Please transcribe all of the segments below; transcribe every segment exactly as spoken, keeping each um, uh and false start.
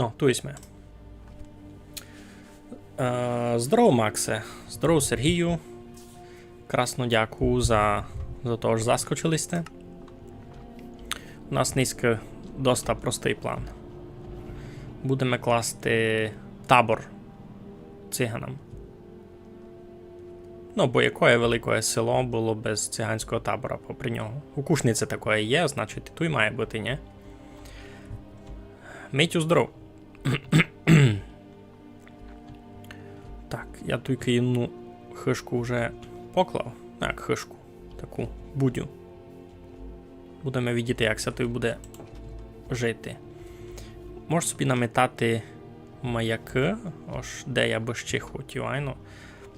Но, туй сьме. Е, здоров, Максе. Здоров, Сергію. Красно дякую за, за то, ож заскочили сьте. У нас нынька доста простый план. Будеме класти табор циганам. Ну, бо якоє великоє село было без циганського табора попри нього? У Кушниці такоє є, значить, і туй має быти, нї? Митю, здоров. Так, я туйка єдну хыжку вже поклав. Так, хыжку. Таку будю. Будеме видіти, як ся туй буде жити. Можеш собі наметати маякы, ож де я бы ще хотів, айно.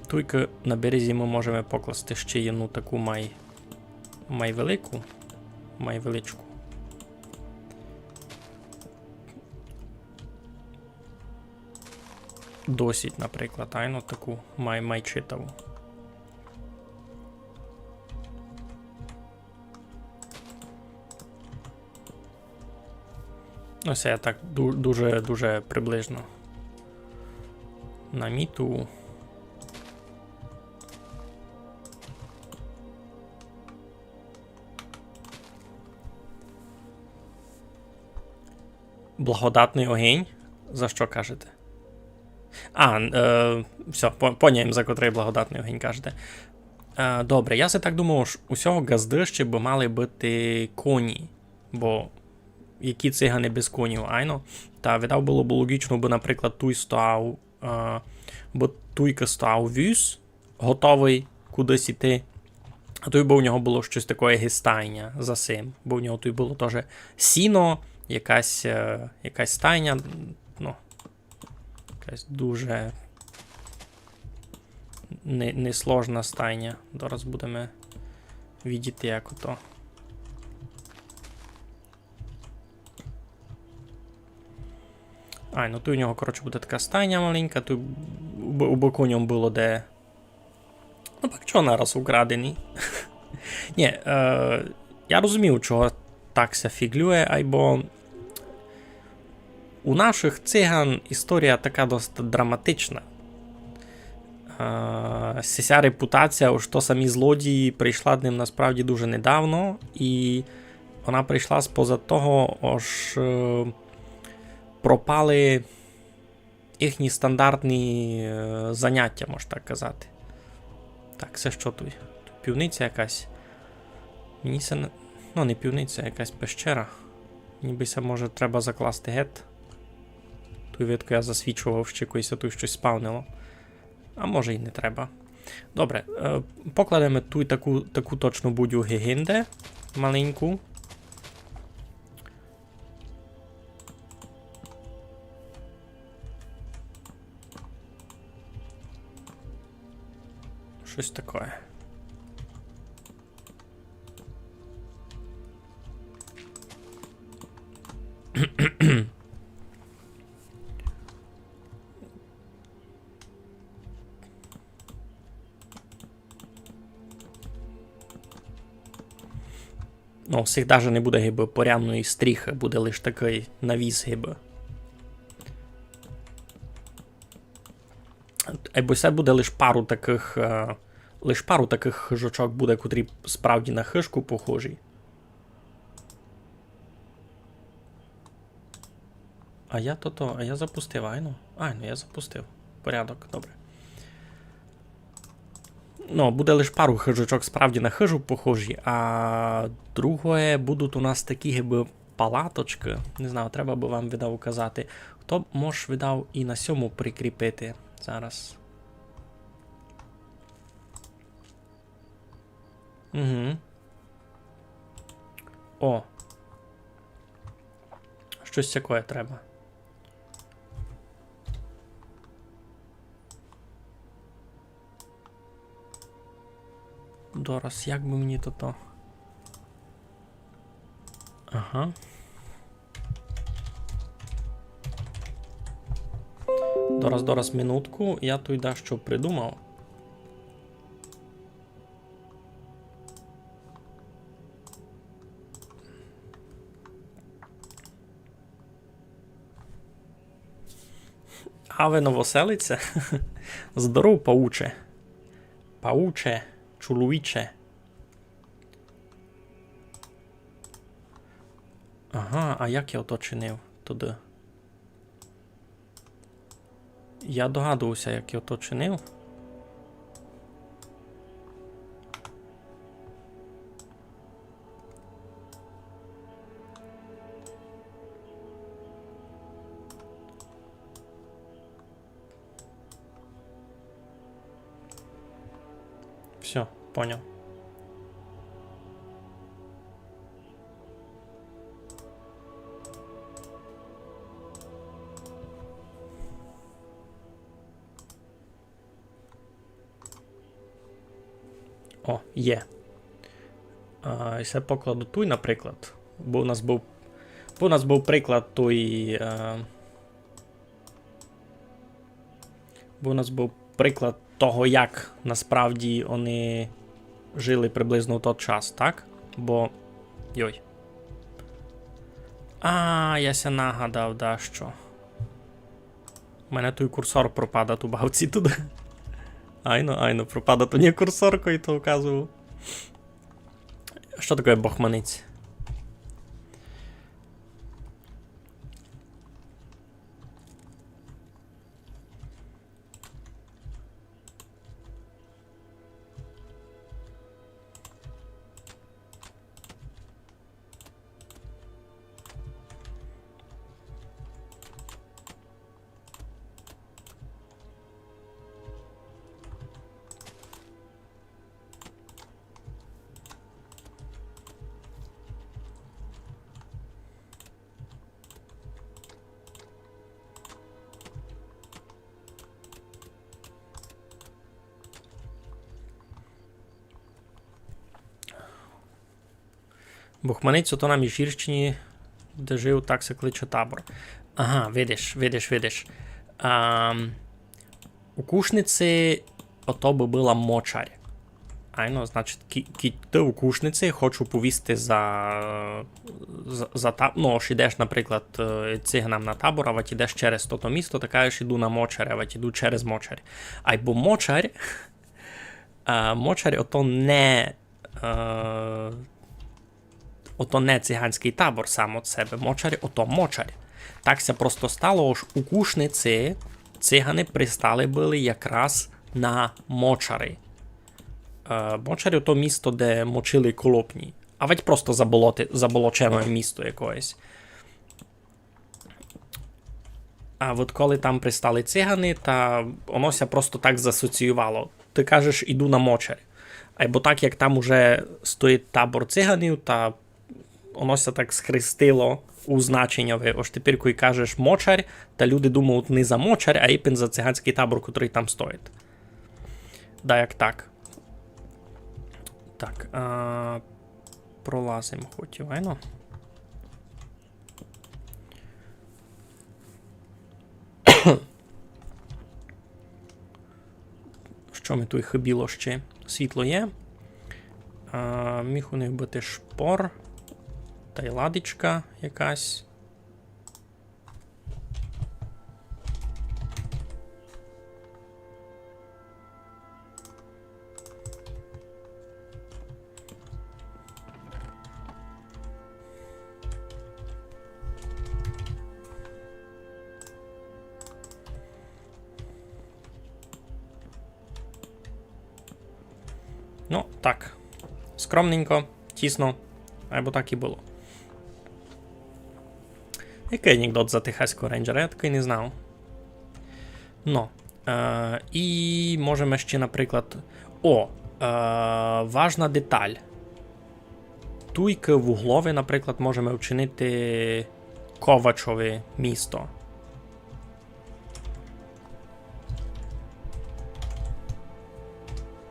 Туйка на березі мы можеме покласти ще єдну таку май, май велику, май величку. Досить, наприклад, айно таку май, май читаву. Ось я так ду-, дуже, дуже приблизно наміту. Благодатный огинь? За што кажете? А, е, всьо, по-, поняв, за котрый благодатный огинь кажете. Е, добре, я си так думав, ож у сього ґазды ще бы мали быти коні, бо які циганы без конів, айно? Та видав было бы логічно, бы, наприклад, туй стояв, е, бы туйка стояв віз, готовый кудись іти. А туй бы у нього было штось такоє ги стайня за сим, бо у нього туй было тоже сіно, якась, е, якась стайня, ну, якась дуже не-, несложна стайня. Зараз будеме видіти, як ото. Ай, ну туй у нього, коротше, буде така стайня маленька, туй у б-, у боконьом было де. Ну, пак чого нараз украдені? Нї, е, я розумію, чого так ся фіґлює, айбо у нашых циган історія така доста драматична. Е, сися репутація, ож то самі злодії, прийшла д ним насправді дуже недавно, і вона прийшла споза того, ож, е, пропали їхні стандартні, е, заняття, мож так казати. Так, се што туй? Туй пивниця якась. Мені ся не, ну, не пивниця, якась пещера. Ніби ся, може, треба закласти гет. Туй видко я засвічовав ще, коли ся туй штось спавнило. А може й не треба. Добре, е, покладеме туй таку, таку точно будю ги гинде, маленьку. Штось таке. Ну, у сих даже не буде гибы порядної стріхы, буде лиш такый навіс гибы. Айбо се буде лиш пару такых, е, лиш пару такых хыжочок буде, котрі справді на хыжку похожі. А я то, то, а я запустив, айно? Айно, я запустив. Порядок, добре. Ну, буде лиш пару хыжочок справді на хыжу похожі, а другоє будуть у нас такі гибы палаточкы. Не знаю, треба бы вам видав указати. Хто б мож видав і на сьому прикріпити зараз. Угу. О. Штось такоє треба. Дораз, як бы мені то то? Ага. Дораз, дораз, минутку, я туй дашто придумав. Аве Новоселиця. Здоров, пауче. Пауче, чоловіче. Ага, а як я ото чинив туды? Я догадувався, як я то чинив. Всьо, поняв. О, є. А, і се покладу туй, наприклад. Бо у нас быв, бо у нас быв приклад туй, е, бо у нас быв приклад того, як насправді они жили приблизно в тот час, так? Бо, йой. А, я ся нагадав, да, што. У мене туй курсор пропадать у бавці туды. Айно, айно, пропадать у ній курсор, кой то указував. Што таке бохманець? Бохманець, ото на Міжгірщині, де жив, так ся кличе табор. Ага, видиш, видиш, видиш. Ам, у Кушниці ото бы была мочарь. Айно, значить, кі-, кідь ты у Кушниці, хочу повісти за, за, за та-, ну, ож ідеш, наприклад, е, циганам на табор, а вать ідеш через тото місто, та кажеш, іду на мочарь, а вать іду через мочарь. Айбо мочарь, а, мочарь ото не, е, ото не циганськый табор сам од себе. Мочарь, ото мочарь. Так ся просто стало, ож у Кушниці циганы пристали были якраз на мочари. Е, мочарь ото місто, де мочили колопні. А вать просто заболоти-, заболочене місто якоєсь. А от коли там пристали циганы, та оно ся просто так засоціювало. Ты кажеш, іду на мочарь. Айбо так, як там уже стоїть табор циганів, та оно ся так схрестило у значеньови. Ож тепер, коли кажеш мочарь, та люди думають не за мочарь, а іпен за циганськый табор, котрый там стоїть. Да, як так. Так, а, пролазим хоть, айно. Што ми туй хыбіло ще? Світло є. А, міг у них быти шпор. Тай ладичка якась. Ну, так. Скромненько, тісно, айбо так і было. Якый анекдот за техаського рейнджера? Я такый не знав. Но. Е, і можеме ще, наприклад, о, е, важна деталь. Туйкы в углови, наприклад, можеме вчинити ковачове місто.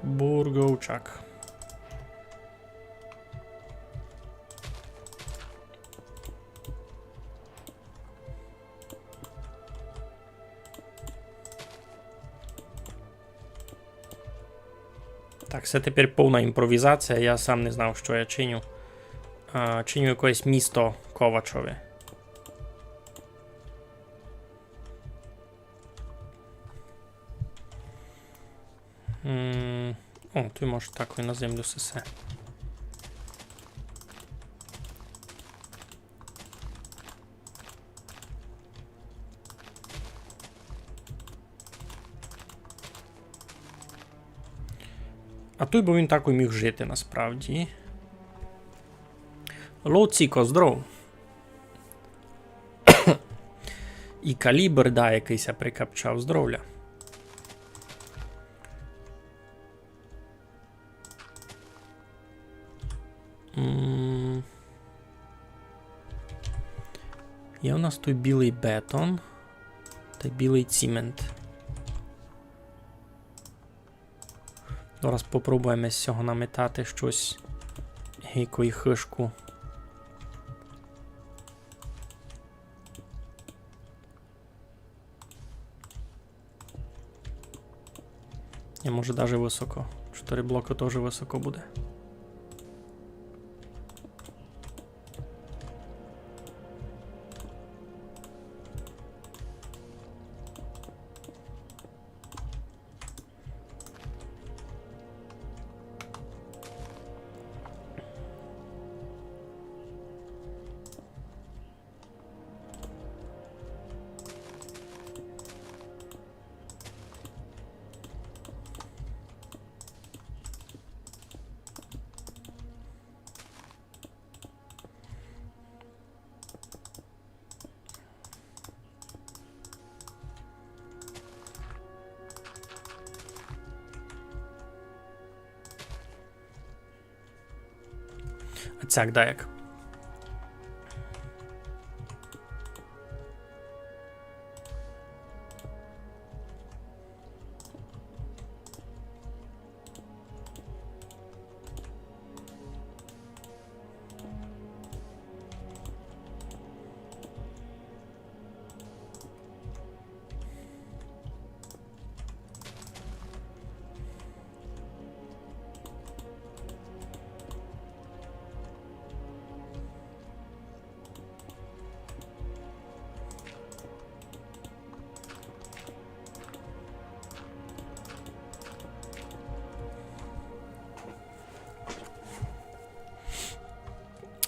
Бурговчак. Так, се тепер повна імпровізація, я сам не знав, што я чиню. А, чиню якоєсь місто ковачове. М, о, туй може такой на землю сесе. А туй бы він такой міг жити насправді. Лоціко, здоров. І калібр, да, якыйсь ся прикапчав, здоровля. М. Є у нас туй білый бетон тай білый цімент. Зараз попробуєме з сього наметати штось, гикой хыжку. Я, може, даже высоко. Чотыри блокы тоже высоко буде. А цяк даяк.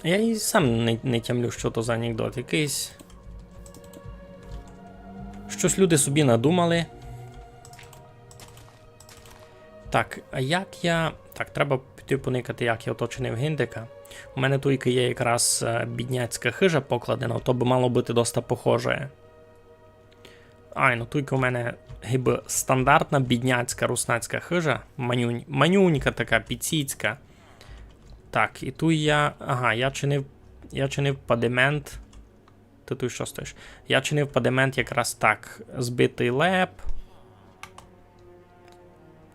Я і сам не, не тямлю, што то за анекдот якыйсь. Штось люди собі надумали. Так, а як я... Так, треба піти поникати, як я ото чинив гиндика. У мене туйка є якраз, е, бідняцька хыжа покладена, то бы мало быти доста похоже. Айно, туйка у мене гибы стандартна бідняцька руснацька хыжа. Манюнь-, манюнька така, піціцька. Так, і туй я, ага, я чинив, я чинив падимент. Ты туй што стоїш? Я чинив падимент якраз так. Збитый леп.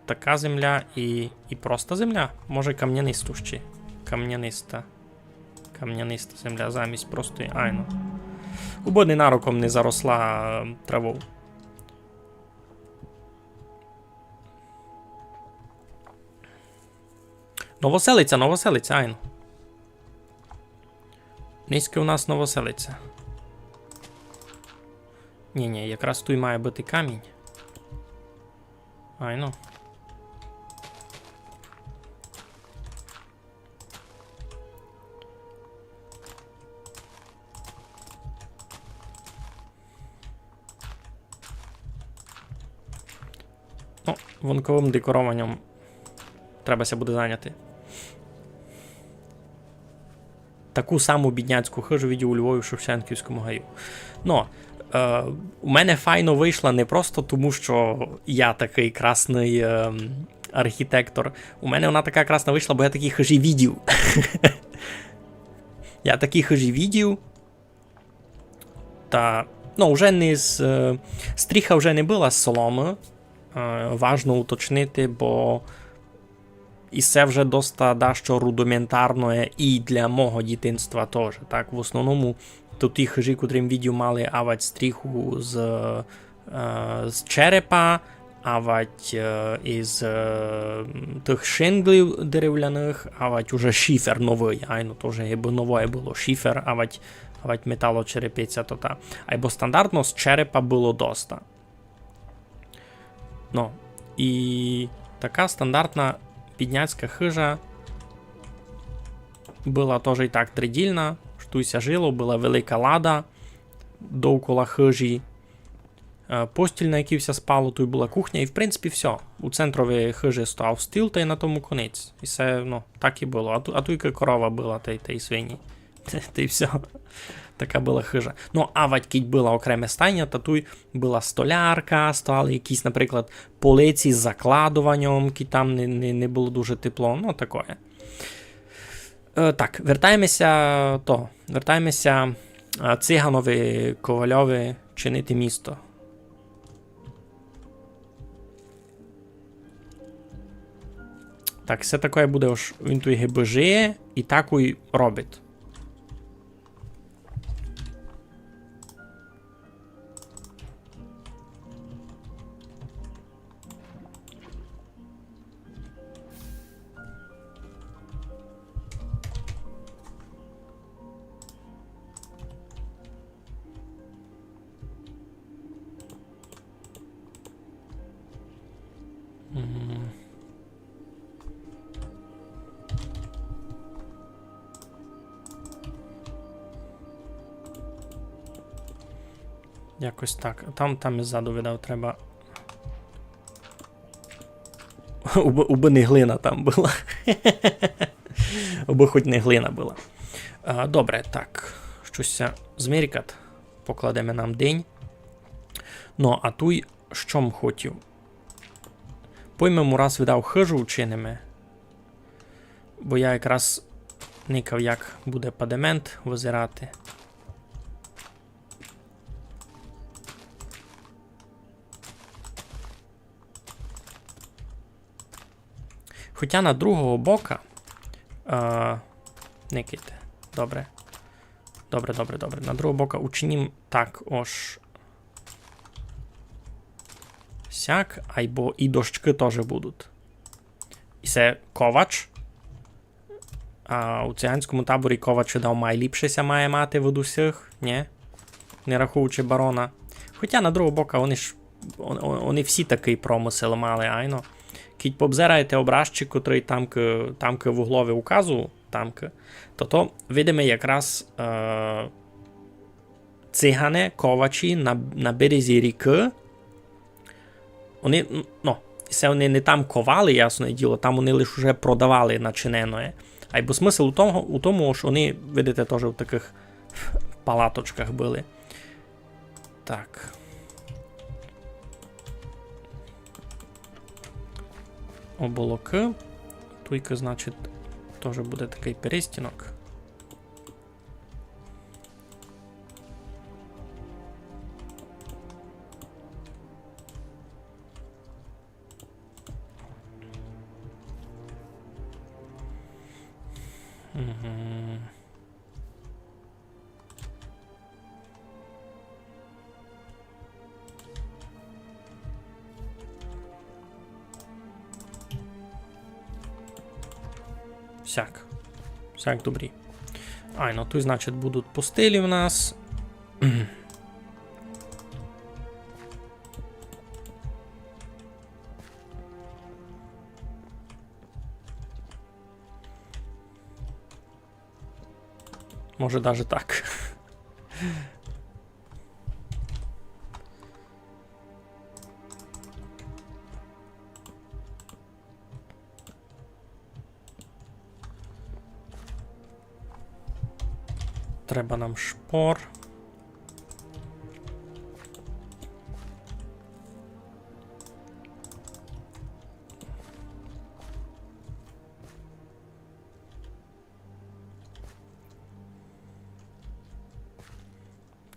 Така земля і, і проста земля. Може, камнянисту ще. Камняниста. Камняниста земля замість простої. Айно. Убы ненароком не заросла, е, травов. Новоселиця, Новоселиця, айно. Низько у нас Новоселиця. Ні, ні, якраз туй має быти камінь. Айно. Ну, вонковым декорованьом треба ся буде заняти. Таку саму бідняцьку хыжу видів у Львові в Шевченківському гаю. Ну, е, у мене файно вышла не просто тому, што я такый красный, е, архітектор. У мене она така красна вышла, бо я такі хыжі видів. Я такі хыжі видів. Та, ну, вже не з, е, стріха вже не была з соломы. Е, важно уточнити, бо і се вже доста дашто рудиментарноє і для мого дітинства тоже. Так, в основному то ті хыжі, котрі м видів, мали авать стріху з, е, з черепа, авать, е, із, е, тых шинглів деревляных, авать уже шифер новый, айно, тоже гибы новоє было, шифер, авать, авать металочерепиця то та. Айбо стандартно з черепа было доста. Ну, і Така стандартна підняцька хыжа была тоже і так тридільна, што туй ся жило, была велика лада довкола хыжі, е, постіль, на якій ся спало, туй была кухня, і, в принципі, всьо. У центрови хыжі стояв стіл, тай на тому конець. І се, ну, так і было. А ту-, а туйка корова была, тай, тай свині. Тай всьо. Така была хыжа. Ну, авадь кідь была окрема стайня, та туй была столярка, стояли якісь, наприклад, полиці з закладованьом, кідь там не, не, не было дуже тепло, ну, такоє. Е, так, вертаєме ся, то, вертаєме ся, е, циганови Ковальови чинити місто. Так, всьо такоє буде, ож він туй гибы жиє і такой робить. Мгм. Якось так. Там, там і ззаду, видав, треба. Убы, убы не глина там была. Убы хоть не глина была. А, добре, так. Штось ся змеркат. Покладеме нам день. Ну, а туй што м хотів? Пойме му раз, видав, хыжу учиниме. Бо я якраз никав, як буде падемент вызирати. Хотя на другого бока, е, никайте. Добре. Добре, добре, добре. На другого бока учинім так, ож сяк, айбо і дощкы тоже будуть. І се ковач. А у циганському таборі ковач, видав, майліпше ся має мати від усіх, нї? Не рахуючи барона. Хотя, на другого бока, они ж, он-, он-, они всі такый промысел мали, айно. Кідь пообзираєте образчик, котрый тамка, тамка в углови указу, тамка, то то видиме якраз, е, цигане, ковачі на, на березі рікы. Они, н-, ну, се они не там ковали, ясне діло, там они лиш уже продавали начиненоє. Айбо смысл у тому, у тому, ож они, видите, тоже в такых палаточках были. Так. Оболокы. Туйка, значить, тоже буде такый перестінок. Мгм. Сяк. Сяк добрі. Айно, туй, значить, будуть постелі в нас. Може, даже так. Треба нам шпор.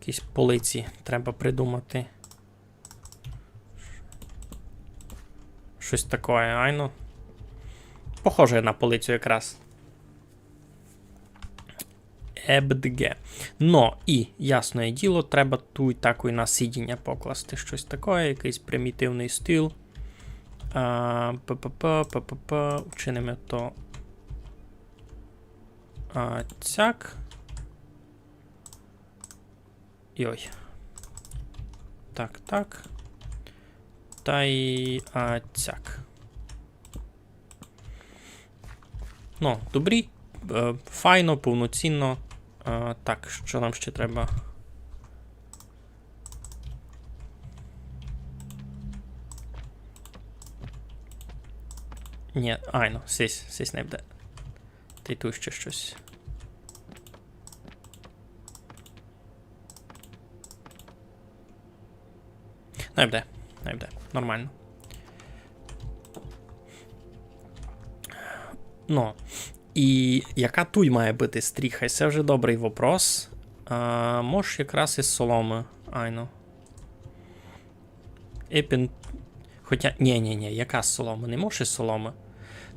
Якісь полиці треба придумати. Штось такоє, айно. Похоже на полицю якраз. Ебдґе. Но, і, ясне діло, треба туй такой на сидіння покласти штось такоє, якыйсь примітивный стіл. А, п-п-п, п-п-п, учиниме то. А, цяк. Йой. Так, так. Тай, а, цяк. Ну, добрі, е, файно, повноцінно. Е, так, што нам іщи треба? Нї, айно, сись, сись не буде. Тай туй іщи штось. Не буде, не буде. Нормално. Ну, і яка туй має быти стріха? Се вже добрый вопрос. А, мож якраз із соломы. Айно. Епен. Хотя, нї, нї, нї, яка з соломы? Не мож із соломы.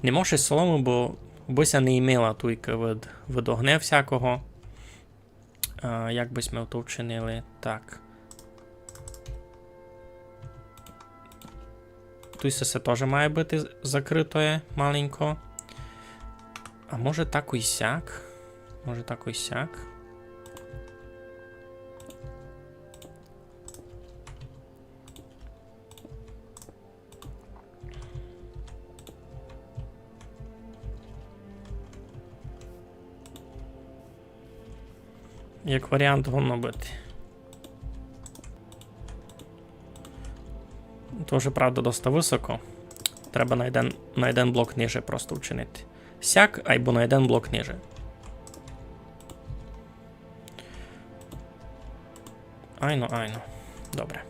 Не мож із соломы, бо бы ся не імила туйка від, від огня всякого. А, як бы сьме то вчинили? Так. Туй се, се тоже має быти з-, закрытоє маленько. А може так і сяк? Може так і сяк? Як варіант годно быти. То вже, правда, доста высоко. Треба на єден, на єден блок ниже просто вчинити. Сяк, айбо на єден блок ниже. Айно, айно. Добре.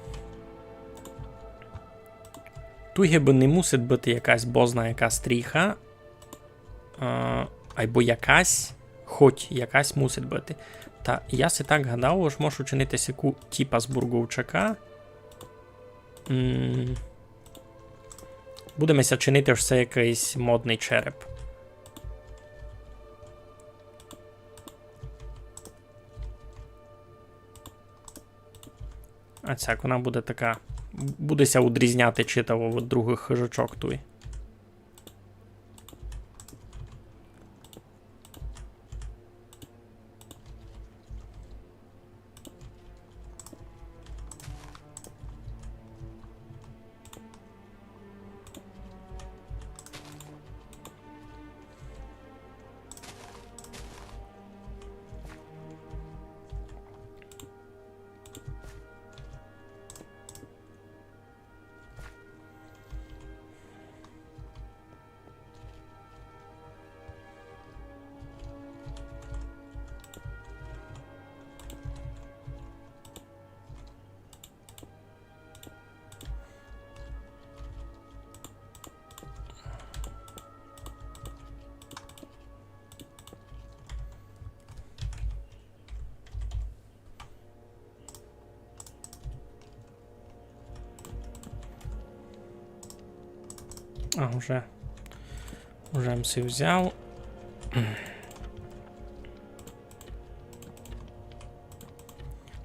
Туй гибы не мусить быти якась бозна яка стріха. А, айбо якась, хоть якась мусить быти. Та я си так гадав, ож можу чинити сяку типа з бурговчака. М, будеме ся чинити, ож се якыйсь модный череп. А цяк вона буде така, буде ся удрізняти читаво від другых хыжачок туй. А, уже. Уже м си взяв.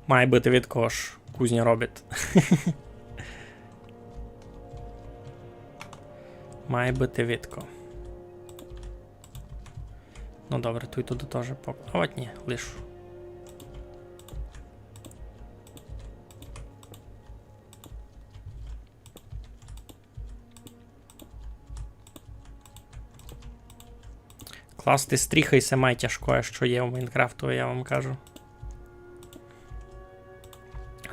Має быти видко, ож кузня робить. Має быти видко. Ну добре, туй туды тоже пок-, а от нї, лишу. Класти стріхы се май тяжкоє, што є у Майнкрафту, я вам кажу.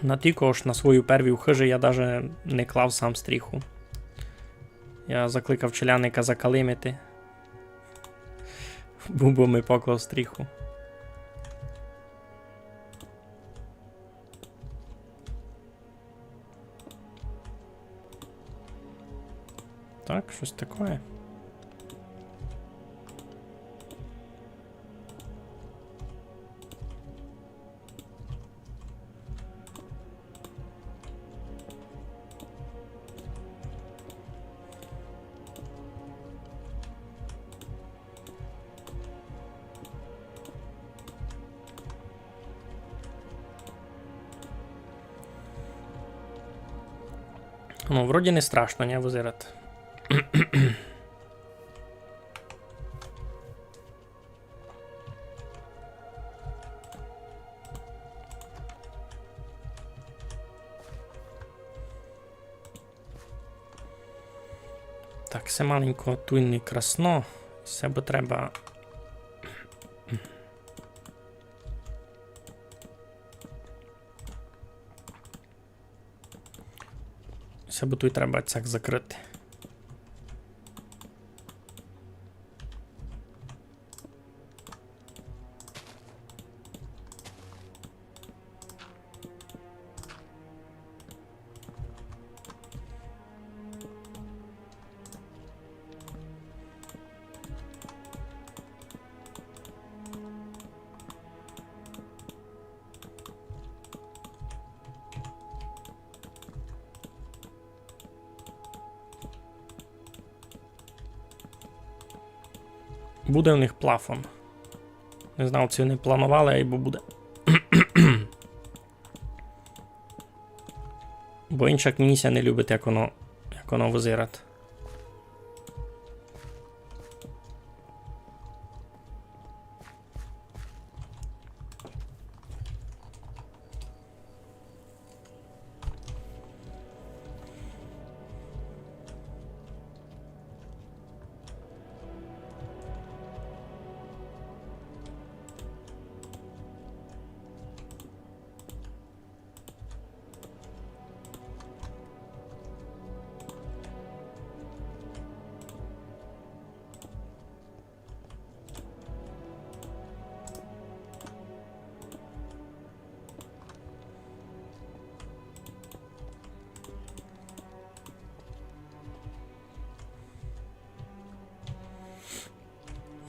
На тілько ож на свою перву хыжу я даже не клав сам стріху. Я закликав челядника закалимити. Бо, бо ми поклав стріху. Так, штось такоє. Ну, вроді не страшно, нї, вызирати. Так, се маленько туй не красно. Се бы треба. Се бы туй треба цяк закрыти. Буде у них плафон. Не знав, ци они планували, айбо буде. Бо инчак мені ся не любить, як оно, як оно вызирать.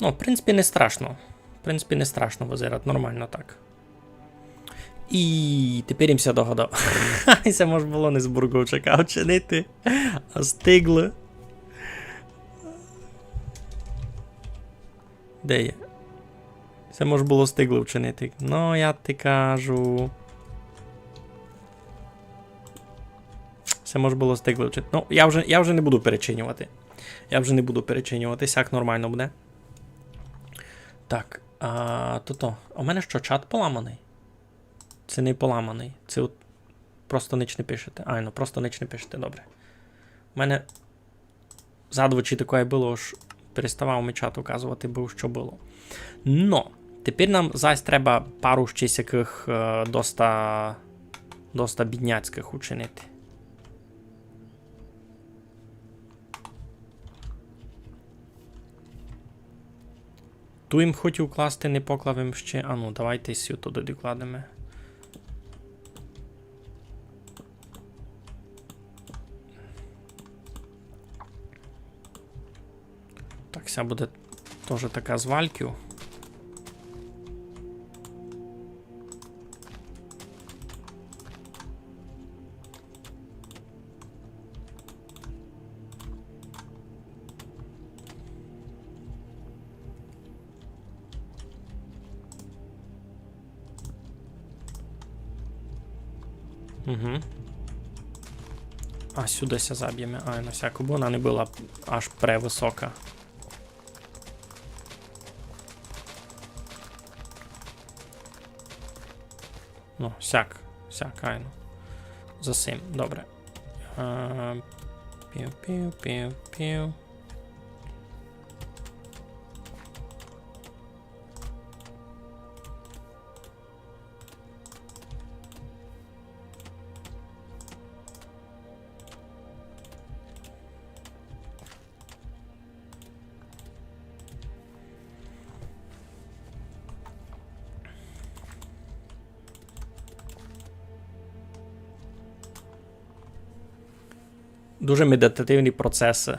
Ну, в принципі, не страшно. В принципі, не страшно вызирать, нормално так. И тепер им ся догадав. И се мож было не з бурговчака вчинити, а з тиглы. Де є? Се мож было з тиглы вчинити. Ну, я ти кажу. Се мож было з тиглы вчинити. Ну, я вже, я вже не буду перечинювати. Я вже не буду перечинювати, сяк нормално буде. Так, а, тото. У мене што, чат поламаный? Ци не поламаный. Ци от просто нич не пишете. Айно, просто нич не пишете, добре. У мене задвечі такоє было, ож переставав ми чат указовати, бо што было. Но, тепер нам зась треба пару ще сякых, е, доста, доста бідняцькых учинити. Ту им хотів класти, не поклав им ще. А ну, давайте сю туды докладеме. Так, ся буде тоже така з вальків. Угу. А сюды ся заб'єме. Ай, на всяку, бо она не была аж превысока. Ну, сяк, сяк, айно. За сим, добре. А, пів, пів, пів, пів. Дуже медитативні процесы.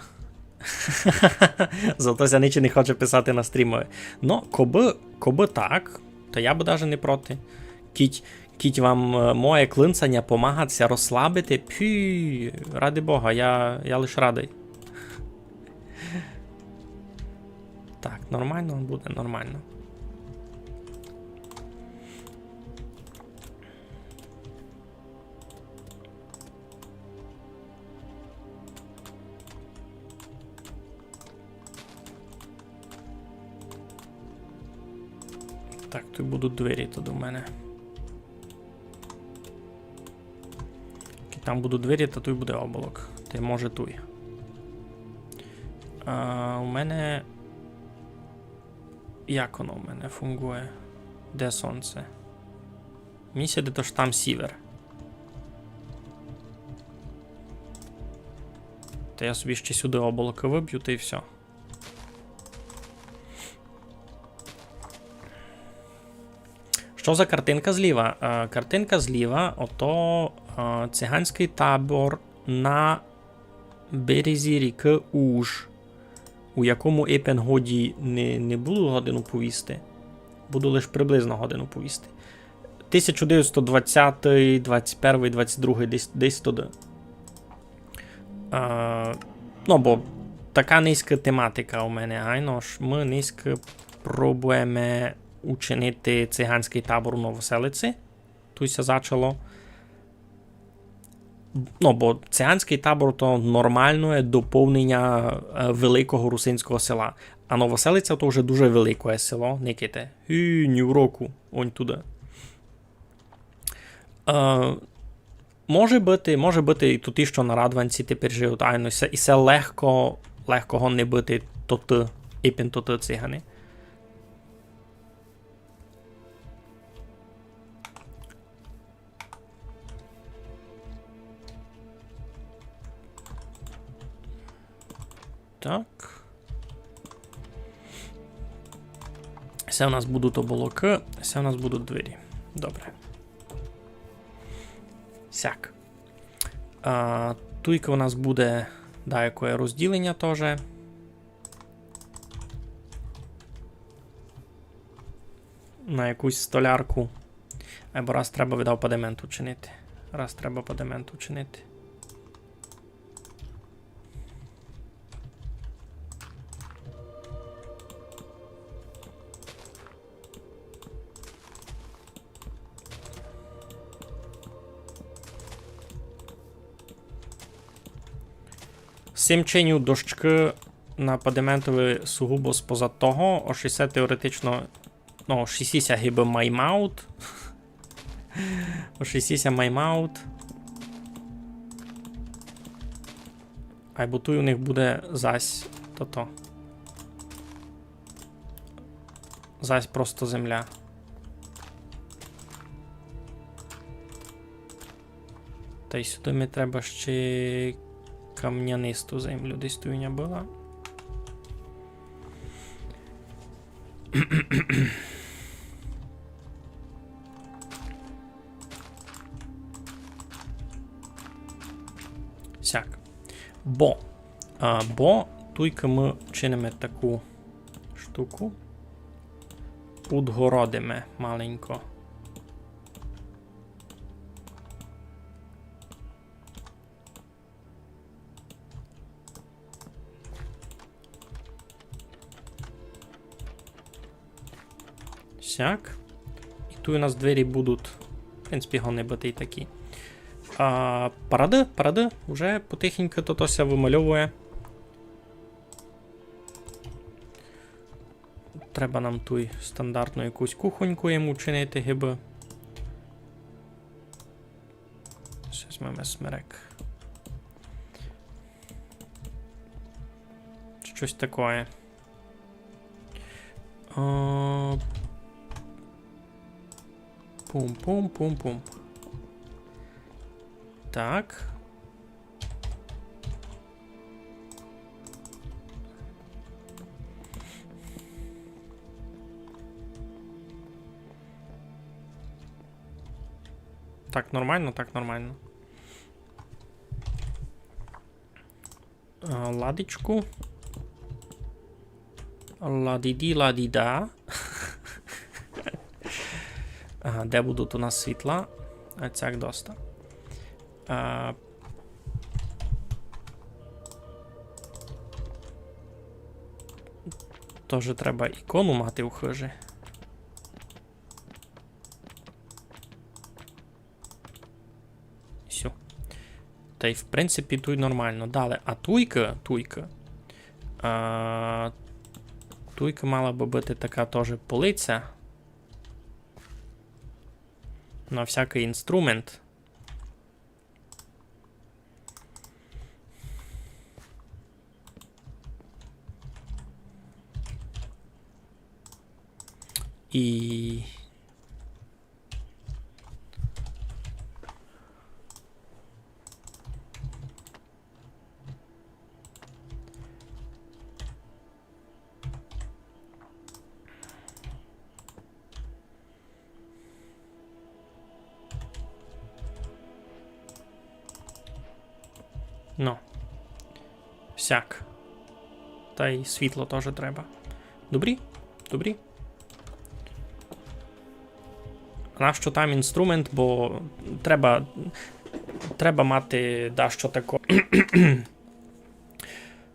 Зато ся ничи не хоче писати на стрімови. Но, кобы, кобы так, то я бы даже не проти. Кідь Кідь вам, е, моє клинцаня помагать ся розслабити, пфі, ради Бога, я, я лиш радый. Так, нормално буде, нормално. Так, туй будуть двері туй у мене. Кідь там будуть двері, та туй буде оболок. Та й може туй. А, у мене Як воно в мене фунґує? Де сонце? Мені ся видить, ож там сівер. Та я собі ще сюды облако выбю, та й всьо. Што за картинка зліва? Е, картинка зліва, ото, е, циганськый табор на березі рікы Уж, у якому епен годі не, не буду годину повісти. Буду лиш приблизно годину повісти. Тисяча девятсот двадцятый, двадцять первый, двадцять другый, десь, десь туды. А, ну, бо така нынька тематика у мене, айно ж, мы нынька пробуєме учинити циганськый табор у Новоселици. Туй ся зачало. Ну, бо циганськый табор то нормалне доповненя, е, великого русинського села. А Новоселиця то вже дуже велике село, никайте. І ні в року, онь туды. Е, може быти, може быти і туй, што на Радванці тепер живуть, айно, і се, і се легко, легко го не быти тоты, епен тоты циганы. Так. Се у нас будуть облакы, се у нас будуть двері. Добре. Сяк. А, туйка у нас буде даяке розділеня тоже. На якусь столярку. Айбо раз треба, видав, падемент учинити. Раз треба падемент учинити. Сим чиню дощкы на падементови сугубо споза того, ож исе теоретично, ну, ож исі ся гибы маймаут. Ож исі ся маймаут. Айбо туй у них буде зась тото. Зась просто земля. Та й сюды ми треба ще камнянисту землю, десь туй у ня была. Сяк. Бо. А, бо туйка мы чиниме таку штуку. Удгородиме маленько. Сяк. І туй у нас двері будуть, в принципі, годні быти й такі. А, парады, парады, уже потихеньку тото ся вымальовує. Треба нам туй стандартну якусь кухоньку їм учинити, гибы. Щось маєме смерек. Щось такоє. О, пум-пум-пум-пум. Так. Так нормално, так нормално. А, ладичку. Ладиді, ладіда. Ага, де будуть у нас світла? А цяк доста. А, тоже треба ікону мати в хыжі. Всьо. Та й, в принципі, туй нормално. Дале, а туйка, туйка. А, туйка мала бы быти така тоже полиця. На всякый інструмент. І Ну. Сяк. Тай світло тоже треба. Добрі? Добрі. Нащо там інструмент, бо треба, треба мати дещо таке.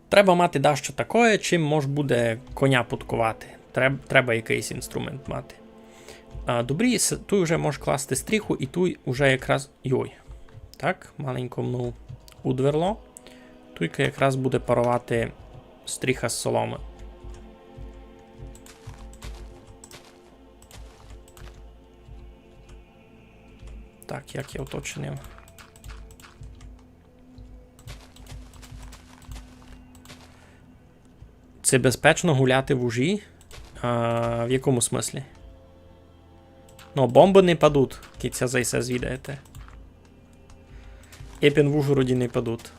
Треба мати дещо такоє, чим мож буде коня пудковати. Треб-, треба якыйсь інструмент мати. А, добрі, с-, туй уже мож класти стріху, і туй уже якраз. Йой. Так, маленько мну удверло. Туйка якраз буде паровати стріха з соломы. Так, як я ото чинив? Ци безпечно гуляти в Ужі? А, в якому смыслі? Ну, бомбы не падуть, кідь ся за се звідаєте. Епен в Ужгороді не падуть.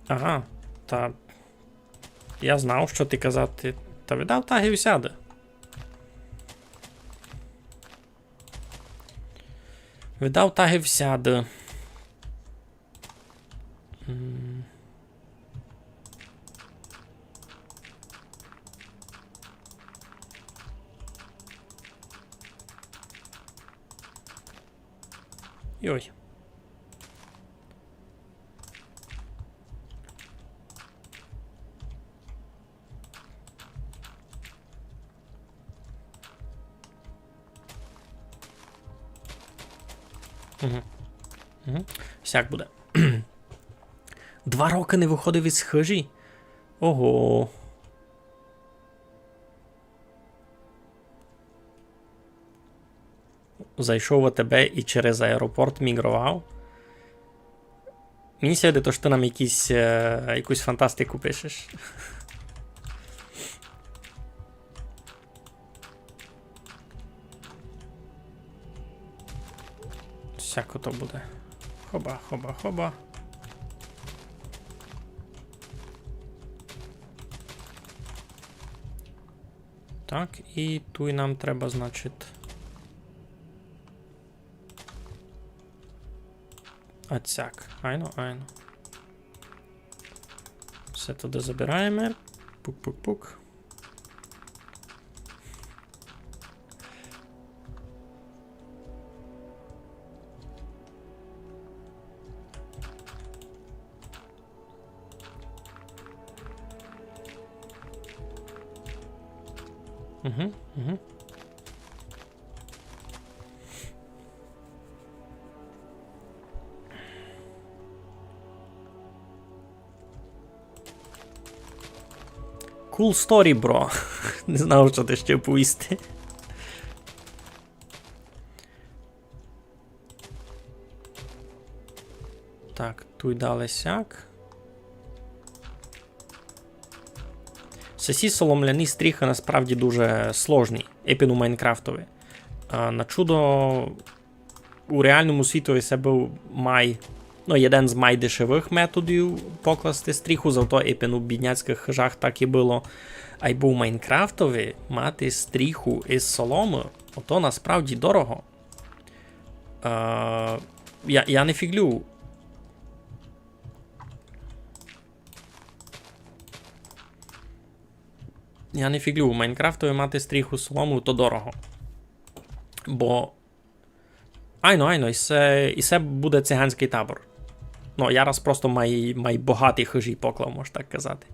Ага, та я знав, што ти казати. Та видав, так і всяды. Видав, так і всяды. М. Йой. Угу. Угу. Сяк буде. Два рокы не выходив из хыжі? Ого. Зайшов в АТБ і через аеропорт мігровав. Мені ся видить, ож ти нам якісь, е, якусь фантастику пишеш. Всяко то буде. Хоба, хоба, хоба. Так, і туй нам треба, значить, оцяк. Айно, айно. Всьо туды забираєме. Пук-пук-пук. Угу, угу. Cool story, bro. Не знав, што ти ще повісти. Так, туй далі сяк. Сесі соломляні стріхы насправді дуже сложні, епен у Майнкрафтови. А, на чудо, у реалному світови се быв май, ну, єден з май дешевых методів покласти стріху, зато епен у бідняцькых хыжах так і было. Айбо у Майнкрафтови мати стріху из соломы, ото насправді дорого. Е, я, я не фіґлю. Я не фіґлю, у Майнкрафтови мати стріху солому, то дорого. Бо, айно, айно, і се, і се буде циганськый табор. Ну, я раз просто май, май богаті хыжі поклав, мож так казати.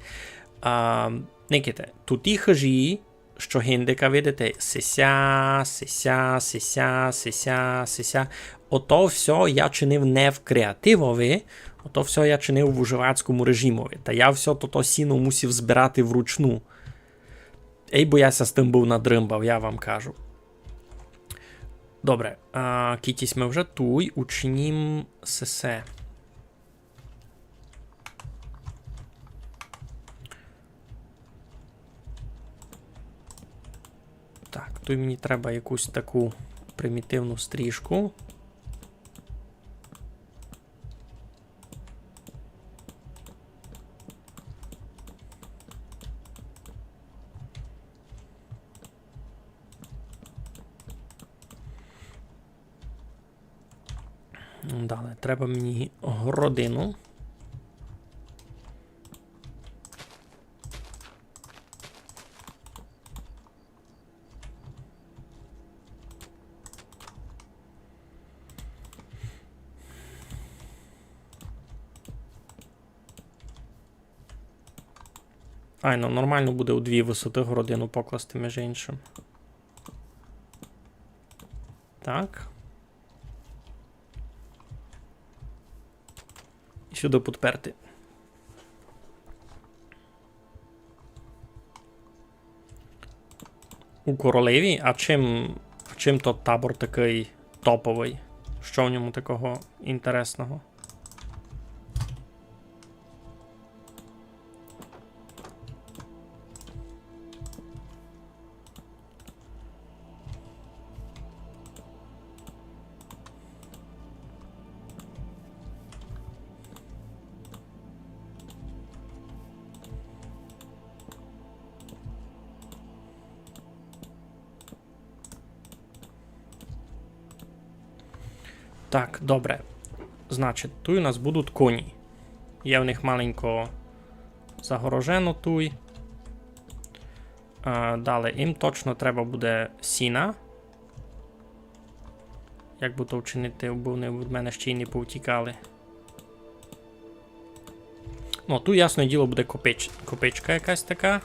А, никайте, туті хыжі, што гиндика, видите, сися, сися, сися, сися, сися. Ото всьо я чинив не в креативови, Ото всьо я чинив в уживацькому режимови. Та я всьо тото сіно мусив збирати вручну. Ей, бо я ся з тым быв надрымбав, я вам кажу. Добре, а, кіть сьме вже туй, учинім сесе. Так, туй мені треба якусь таку примітивну стріжку. Далі, треба мені городину. Айно, нормално буде у дві высоты городину покласти, межи иншым. Так. І сюды подперти. У Королеві? А чим, а чим тот табор такый топовый? Што в ньому такого інтересного? Так, добре. Значить, туй у нас будуть коні. Є в них маленько загорожено туй. А, далі, їм точно треба буде сіна. Як бы то вчинити, бо вони від мене ще й не повтікали. Ну, туй, ясне діло, буде копич-, копичка якась така.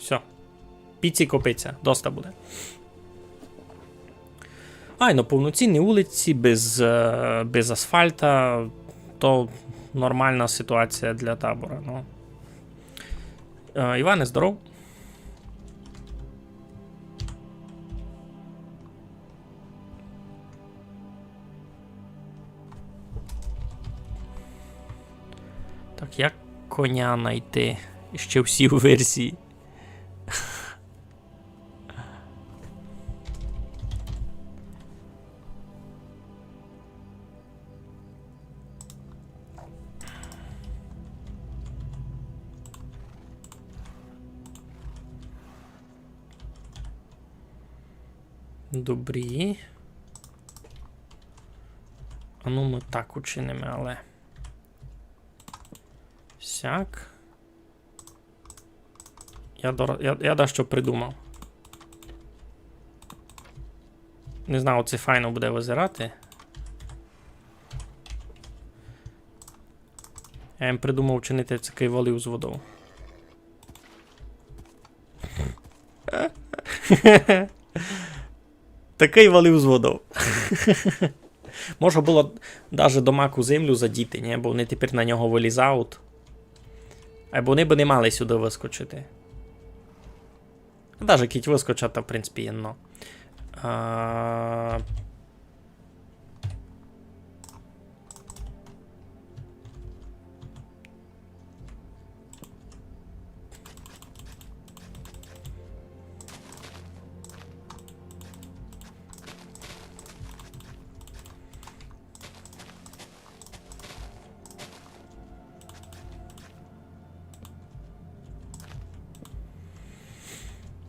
Всьо. Піці копиця. Доста буде. Ай, ну, повноцінні улиці без, е, без асфальта, то нормална ситуація для табора, ну. Е, Іване, здоров. Так, як коня найти? Ще всі у версії. Добрі. А ну, мы так учиниме, але сяк. Я, дор-, я, я дещо придумав. Не знаю, ци файно буде визирати. Я їм придумав чинити такый валів з водов. Такый валів з водов. Можна было даже домак у землю задіти, нї? Бо вони тепер на нього вылізають. Айбо вони бы не мали сюды выскочити. А даже кідь выскочать, то, в принципі, єдно. А,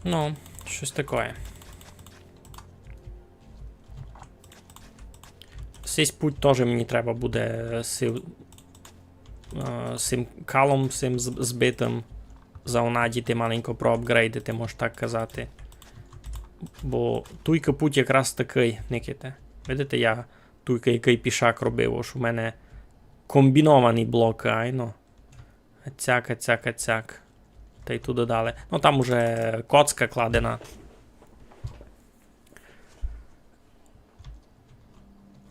Ну, штось такоє. Сись путь тоже мені треба буде сив-, е, сим калом, сим з-, збитым заонадіти, маленько проапґрейдити, мож так казати. Бо туйка путь якраз такый, никайте. Видите, я туйка якый пішак робив, ож у мене комбіновані блокы, айно. Цяк, цяк, цяк. Тай туды далі. Ну, там уже коцка кладена.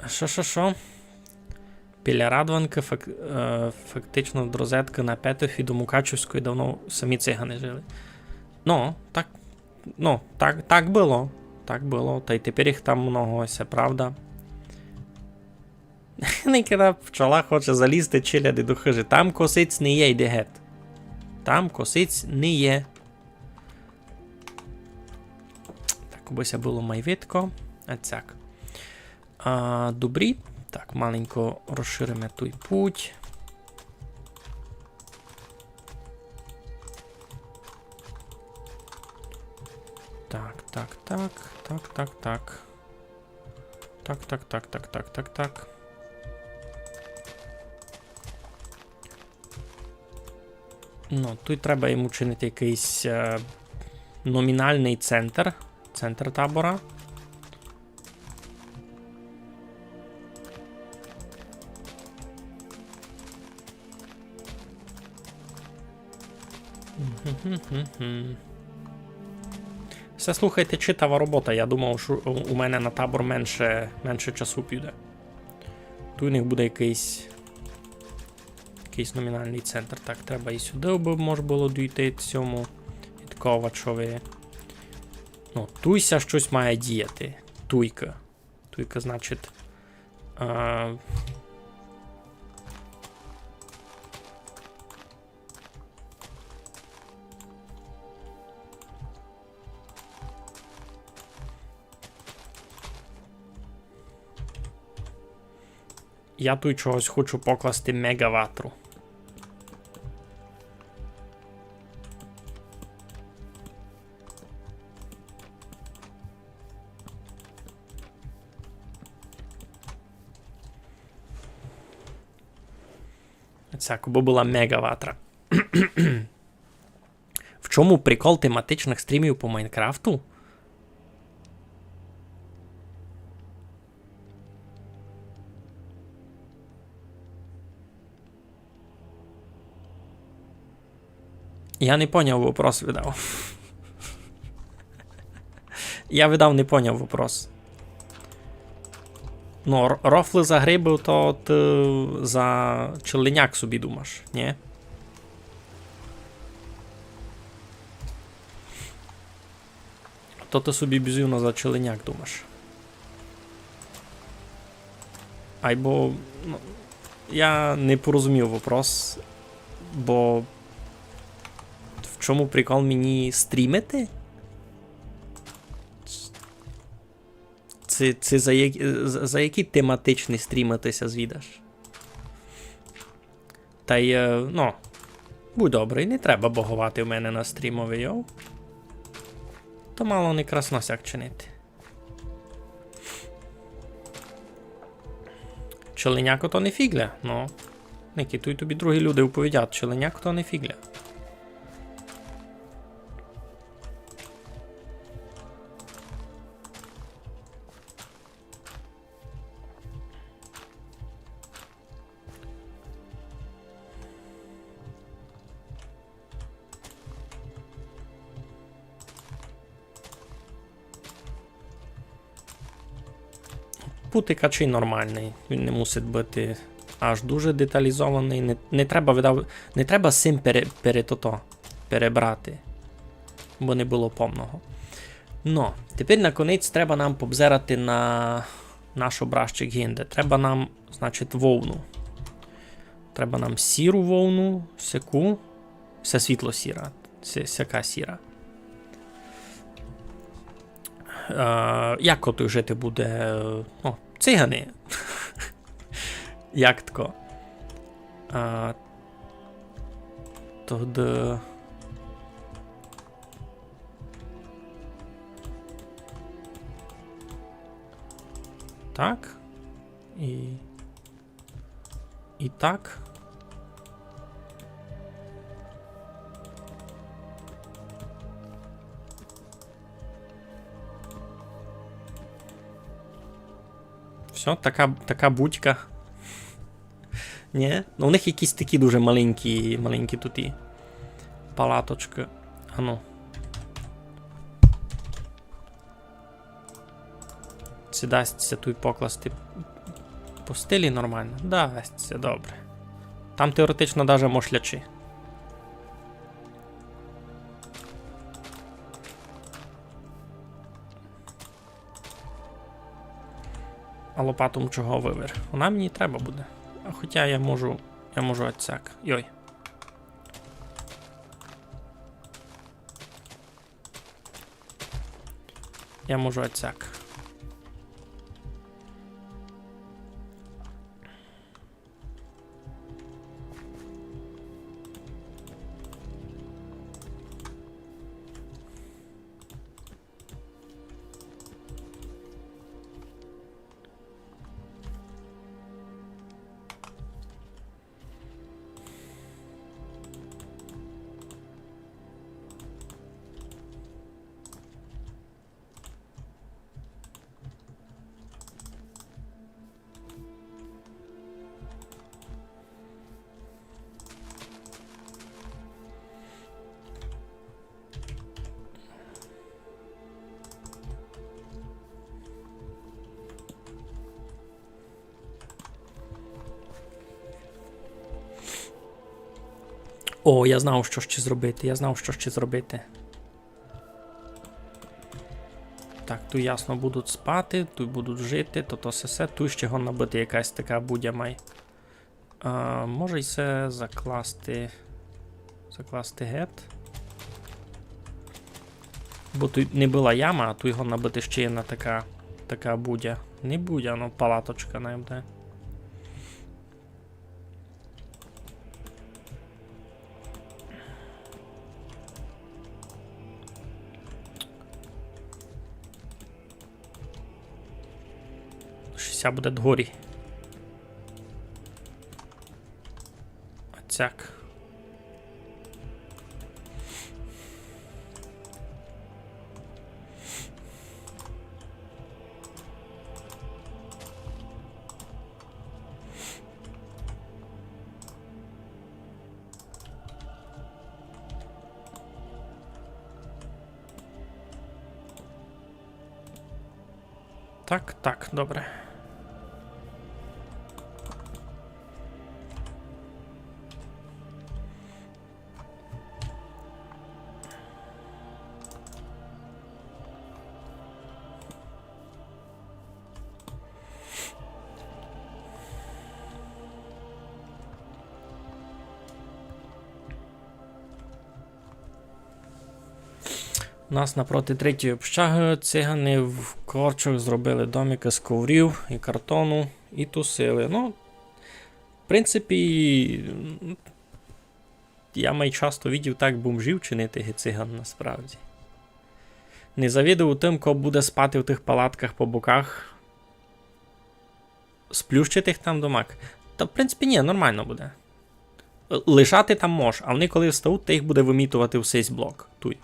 Шо, шо, шо? Біля Радванкы фак-, е, фактично од розеткы на Петефі до Мукачевської давно самі циганы жили. Ну, так, ну, так, так было. Так было. Тай тепер їх там много, се правда. Никита пчола хоче залізти челяди до хыжі. Там косиць не є, йди гет. Там косиць не є. Так, обы ся было май видко. А цяк. А, добрі. Так, маленько розшириме той путь. Так, так, так, так, так, так. Так, так, так, так, так, так, так. Ну, туй треба йому чинити якыйсь, е, номіналный центр. Центр табора. Мгм. Всьо, слухайте, читава робота. Я думав, што у мене на табор менше, менше часу піде. Туй у них буде якыйсь, якыйсь номіналный центр. Так, треба і сюды, абы мож было дійти цьому відковачови. Ну, туй ся штось має діяти. Туйка. Туйка, значить, е, я туй чогось хочу покласти мегаватру. Цяк, бо была мегаватра. В чому прикол тематичных стрімів по Майнкрафту? Я не поняв вопрос, видав. Я, видав, не поняв вопрос. Ну, р-, рофлы за грибы, то ты за челеняк собі думаш, нї? То ты собі бізувно за челеняк думаш. Айбо, ну, я не порозумів вопрос, бо в чому прикол мені стрімити? Ци, ци за як-, за, за які тематичні стрімы ты ся звідаш? Тай, е, ну, будь добрый, не треба боговати в мене на стрімови, йоу. То мало не красно сяк чинити. Челеняко то не фіґля, ну. Ники, туй тобі другі люди уповідять, челеняко то не фіґля. Путикач і нормалный, він не мусить быти аж дуже деталізованый. Не, не треба, видав, не треба сим пере-, пере-, тото, перебрати, бо не было помного. Но, тепер наконець треба нам побзерати на наш образчик гинде. Треба нам, значить, вовну. Треба нам сіру вовну, сяку. Се світло-сіра. Се, сяка сіра. Е, як туй жити буде? Ну, цигани. Як тко? Е, тогды так. І, і так. Всьо, така, така будька. Нї? Ну, у них якісь такі дуже маленькі, маленькі туті палаточкы. Ану. Ци дасть ся туй покласти постелі нормално? Да, дасть ся, добре. Там теоретично даже мож лячи. А лопату м чого вывер? Она мені треба буде. А хотя я можу, я можу оцяк. Йой. Я можу оцяк. О, я знав, што ще зробити, я знав, што ще зробити. Так, туй ясно будуть спати, туй будуть жити, то, то се, се. Туй ще годна быти якась така будя май. А, може й се закласти. Закласти гет. Бо туй не была яма, а туй годна быти ще єдна така, така будя. Не будя, но палаточка най буде. Ще ся буде дгорі. Оцяк. Так, так, добре. У нас напроти третьої общаги цигани в корчах зробили домикы з коврів і картону і тусили. Ну, в принципі, я май часто видів так бомжів чинити ги циган насправді. Не завидую тым, ко буде спати в тых палатках по боках. Сплющити їх там домак. Та, в принципі, ні, нормално буде. Л-, лишати там мож, а вони коли встають, то їх буде вымітовати в сись блок. Туй.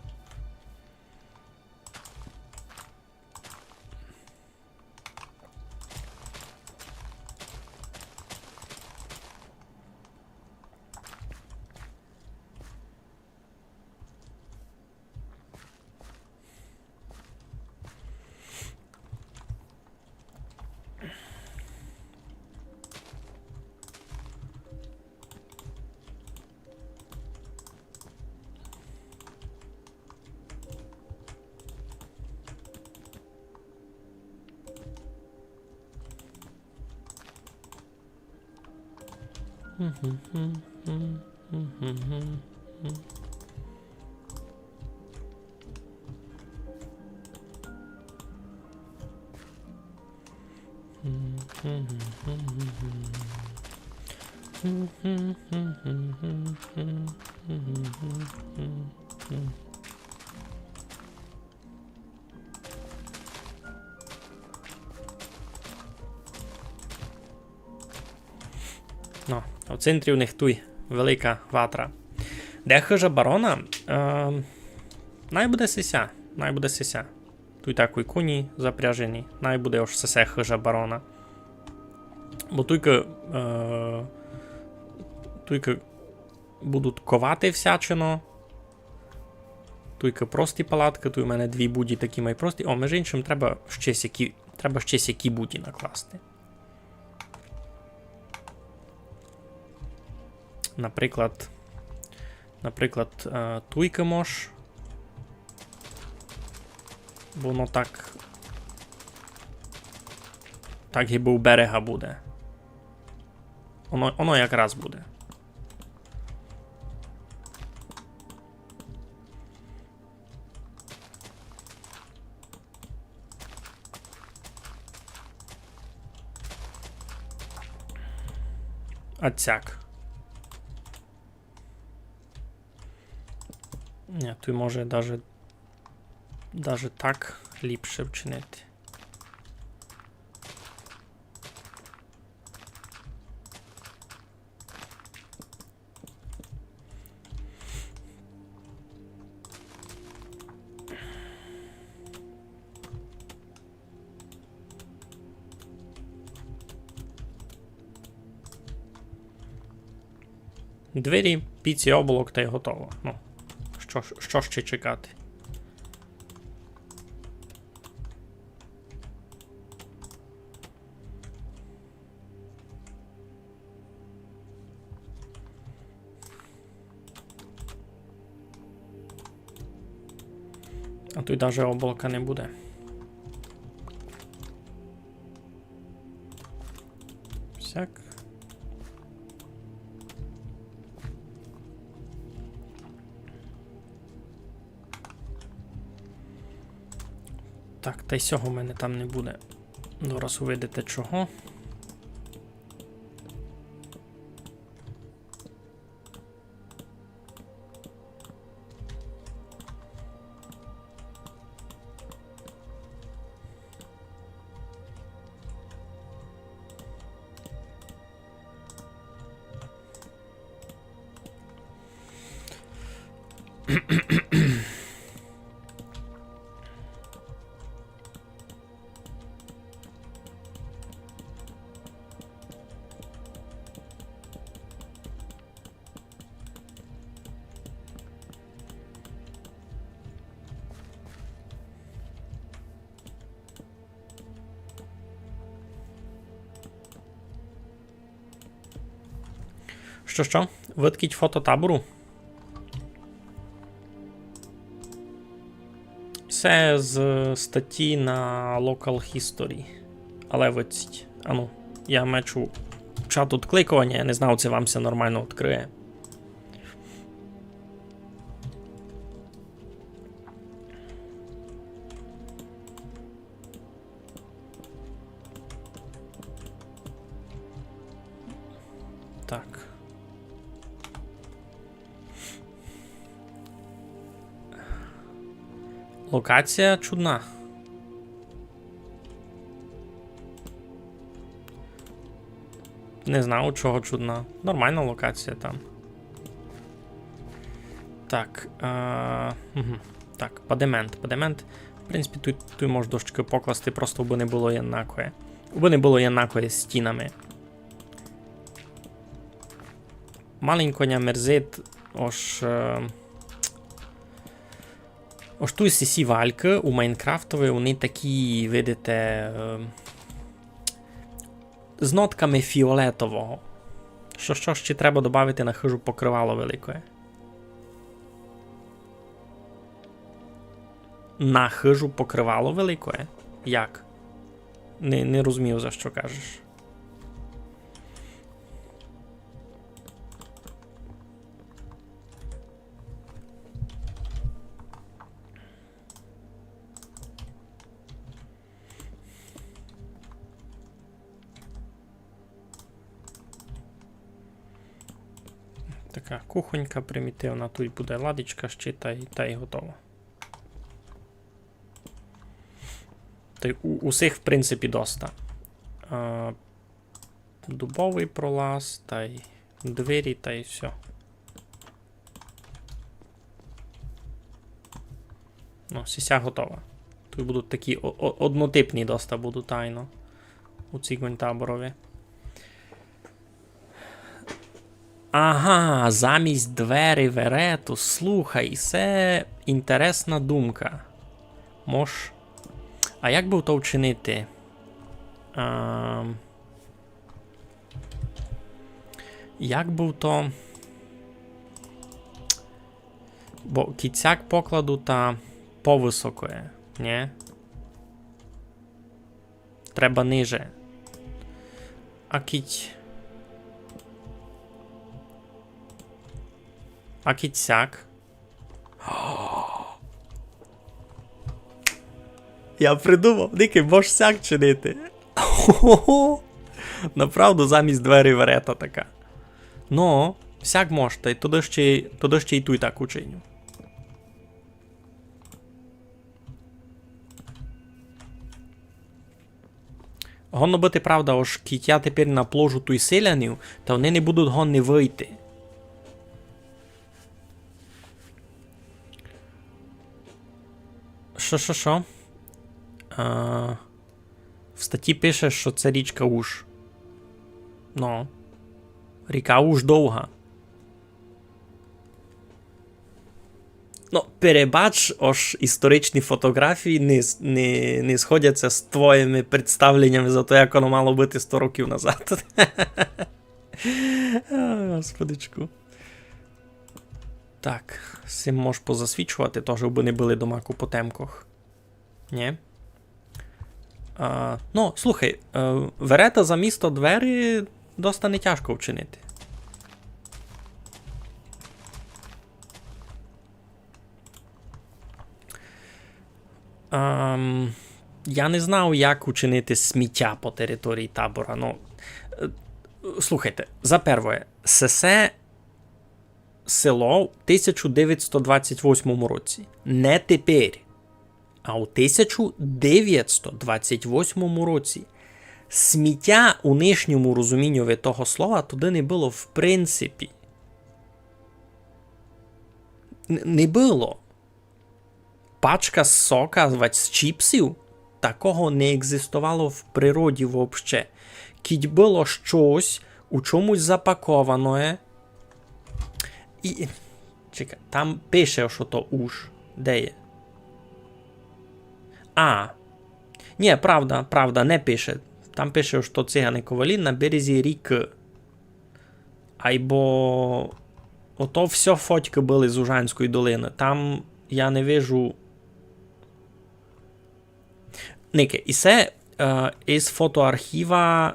Ну, у центрі у них туй велика ватра. Де хыжа барона? Ем, най буде сися, най буде сися. Туй такой коні запряжені, най буде ож сесе хыжа барона. Бо туйка, е, Туйкы будуть ковати всячино. Туйкы прості палаткы, туй у мене дві буді такі май прості. О, межи иншым, треба ще сякі, треба ще сякі буді накласти. Наприклад, наприклад, е, туйкы мож. Бо воно так, так гибы у берега буде. Воно, воно якраз буде. А цяк. Ні, туй може даже, даже так ліпше вчинити. Двері, піці, оболок тай готово. Ну, што ж, што ще чекати? А туй даже облака не буде. Всяк. Так, тай сього в мене там не буде. Зараз увидите чого. Што, што? Выткіть фото табору? Се з статї на Local History. Але выціть. Ану, я мечу чат одкликованя, я не знав, ци вам ся нормално одкриє. Так. Локація чудна. Не знаю, чого чудна. Нормална локація там. Так, е, мгм. Так, падемент, падемент. В принципі, туй, туй мож дощкы покласти, просто бы не было єднакоє. Бы не было єднакоє з стінами. Маленько ня мерзить, ож, е, ож туй сі, сі валькы у Майнкрафтови, они такі, видите, е, з нотками фіолетового. Што, што ще треба добавити на хыжу покрывало великоє? На хыжу покрывало великоє? Як? Не, не розумію, за што кажеш. Така кухонька примітивна, туй буде ладичка ще, тай, тай готово. Тай у, усіх, в принципі, доста. А, дубовый пролаз, тай двері, тай всьо. Ну, сися готова. Туй будуть такі о-, о-, однотипні доста будуть, айно. У цигонь таборови. Ага, замість двері верету. Слухай, се інтересна думка. Мож. А як бы то вчинити? Ам. Як бы то. Бо кідь сяк покладу, та повысокоє, нє? Треба ниже. А кідь. А кідь сяк. Я придумав, Никай, мож сяк чинити. Направду замість двері верета така. Но, сяк мож, тай туды ще, туды ще й туй так учиню. Годно быти правда, ож кідь я тепер напложу туй селянів, та они не будуть годні выйти. Шо, шо, шо? А, в статті пише, што се річка Уж. Но, ріка Уж довга. Но, перебач, ож історичні фотографії не с-, не, не сходять ся з твоїми представленнями за то, як воно мало быти сто років назад. Ой, господичку. Так, сим мож позасвічовати, тож бы не были дома у потемках. Нє? А, но, слухай, е, верета замісто двері доста не тяжко вчинити. Ам, я не знав, як учинити сміття по території табора. Но, е, слухайте, за первоє, сесе село в тисяча девятсто двадцять восьмому році. Не тепер, а у тисяча девятсто двадцять восьмому році. Сміття у нынішньому розумінню того слова туды не было в принципі. Н-, не было. Пачка сока, вать з чіпсів, такого не екзистовало в природі вообще. Кідь было штось у чомусь запаковане, і, чекай, там пише, што то Уж. Де є? А. Нє, правда, правда, не пише. Там пише, што Цигани Ковалі на березі рікы. Айбо ото всьо фотькы были з Ужанської долины. Там я не вижу. Никай, і се, е, із фотоархіва,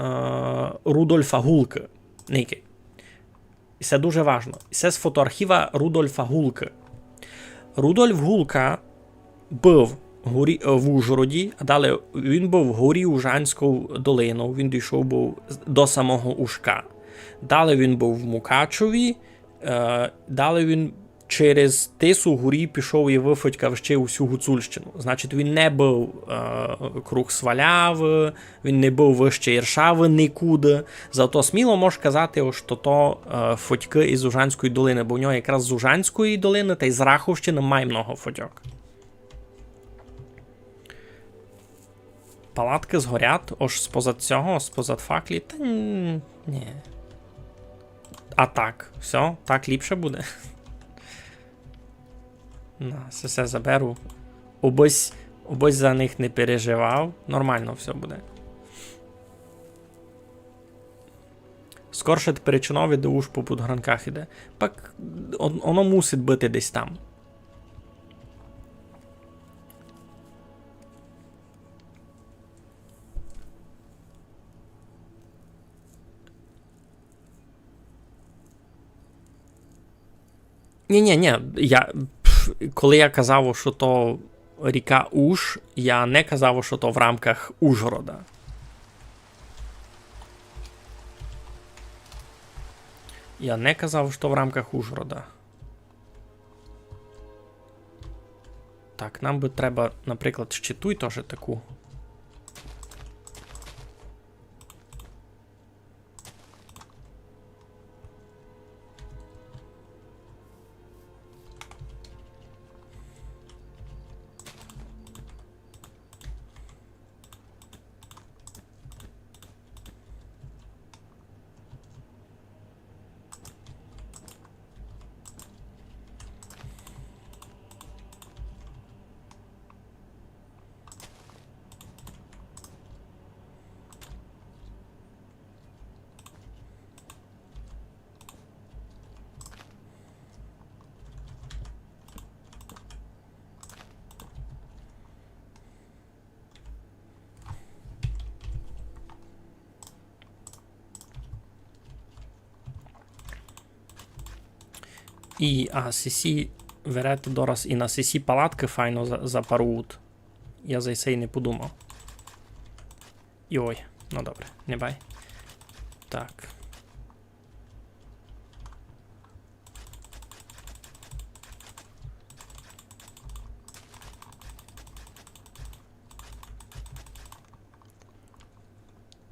е, Рудольфа Гулкы. Никай. І се дуже важно. І се з фотоархіва Рудольфа Гулкы. Рудольф Гулка быв горі, е, в Ужгороді, а далі він быв горі Ужанськов долинов, він дійшов быв до самого Ужка. Далі він быв в Мукачеві, е, далі він через Тису горі пішов і выфотькав ще усю Гуцульщину. Значить, він не быв, е, круг Свалявы, він не быв выще Іршавы никуды. Зато сміло мож казати, ож то, то, е, фотькы із Ужанської долины, бо в нього якраз з Ужанської долины тай з Раховщины май много фотьок. Палаткы згорять, ож спозад сього, спозад факлі, та н-, нє. А так, всьо, так ліпше буде. На, се, се заберу. Обысь, обысь за них не переживав, нормално всьо буде. Скорше перечинові, де уж по будгранках іде. Пак он-, оно мусить быти десь там. Нє, нє, нє, я, пф, коли я казав, што то ріка Уж, я не казав, што то в рамках Ужгорода. Я не казав, што в рамках Ужгорода. Так, нам бы треба, наприклад, ще туй тоже таку. И, а, сесі, верете, дораз и на сесі палаткы файно за-, запаруют. Я за се и не подумав. Йой, ну добре, не бай. Так.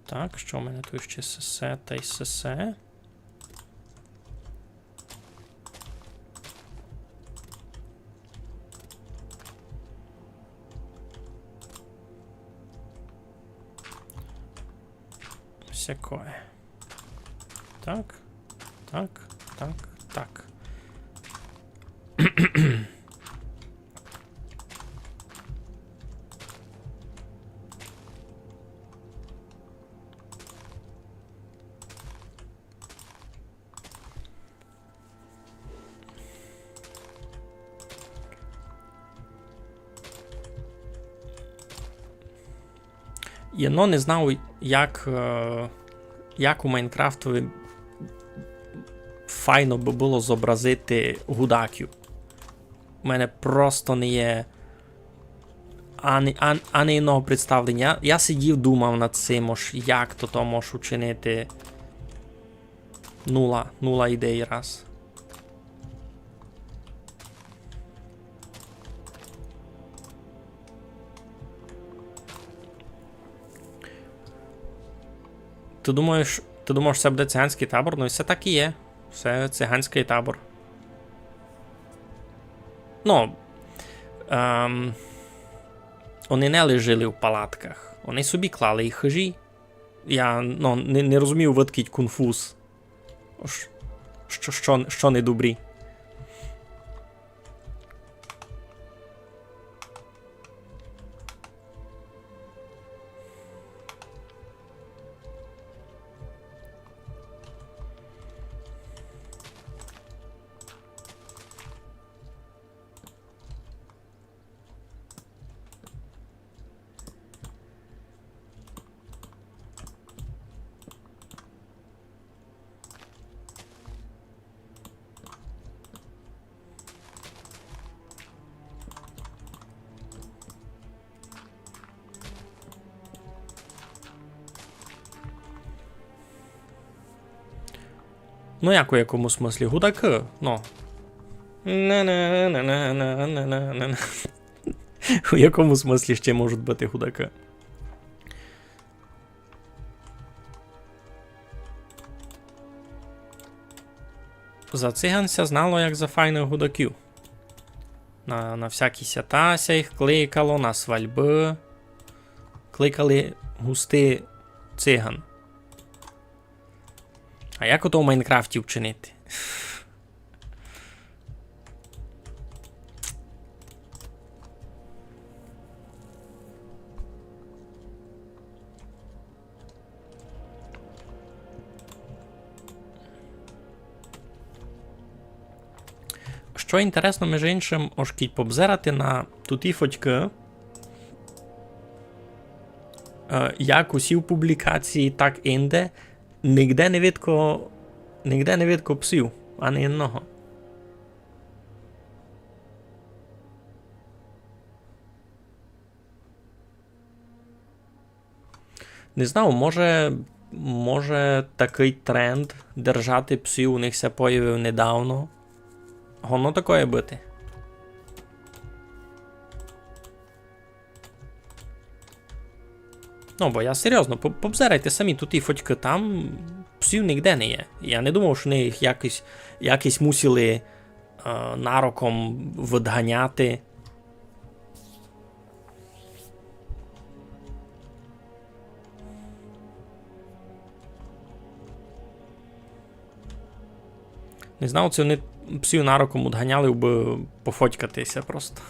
Так, што в мене туй іщи? Сесе тай сесе. Всякоє. Так, так, так, так. Я, ну, не знав, як, е, як у Майнкрафтови файно бы было зобразити гудаків. У мене просто не є ані, ан-, ані єдного представленя. Я, я сидів, думав над сим, ож як то, то мож учинити. Нула, нула ідей раз. Ты думаєш, ты думаєш, се буде циганськый табор? Ну, і се так і є. Се циганськый табор. Ну, ем, они не лиш жили в палатках. Они собі клали і хыжі. Я, ну, не, не розумію, выдкіть конфуз. Ш-, што, што, што не добрі. Ну, як у якому смыслі? Гудакы, ну. У якому смыслі ще можуть быти гудакы? За циган ся знало, як за файных гудаків. На, на всякі сята ся їх кликало, на свальбы. Кликали густи циган. А як ото в Майнкрафті вчинити? Што інтересно, межи иншым, ож кідь побзирати на туті фотькы, е, як у сій публікації, так инде, нигде не видко, нигде не видко псів, ани єдного. Не знаю, може, може, такый тренд держати псів у них ся появив недавно. Годно такоє быти. Ну, бо я серйозно, по-, побзирайте самі, туй і фотькы, там псів нигде не є. Я не думав, што они їх якось, якось мусили, е, нароком выдганяти. Не знав, ци они псів нароком одганяли, бы пофотькати ся просто.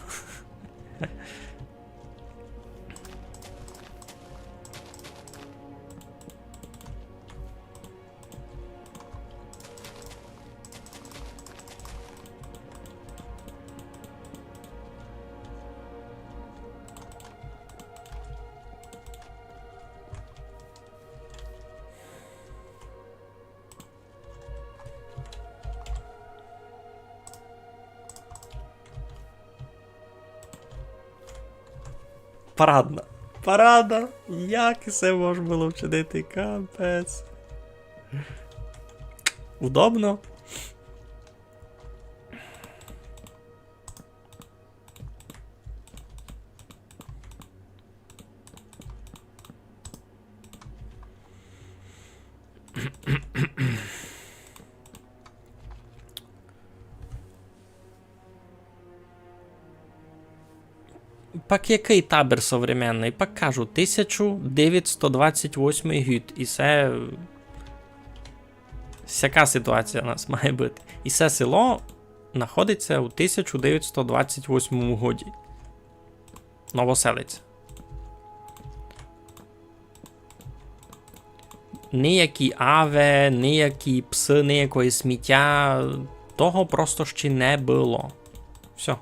Парадна. Парада. Як се мож было вчинити? Капець. Удобно. Пак якый табір современный? Пак кажу, тисяча девятсто двадцять восьмый гід. І се, сяка ситуація у нас має быти. І се село находить ся у тисяча девятсто двадцять восьмому годі. Новоселиця. Ніякі аве, ніякі псы, ніякоє сміття. Того просто ще не было. Всьо.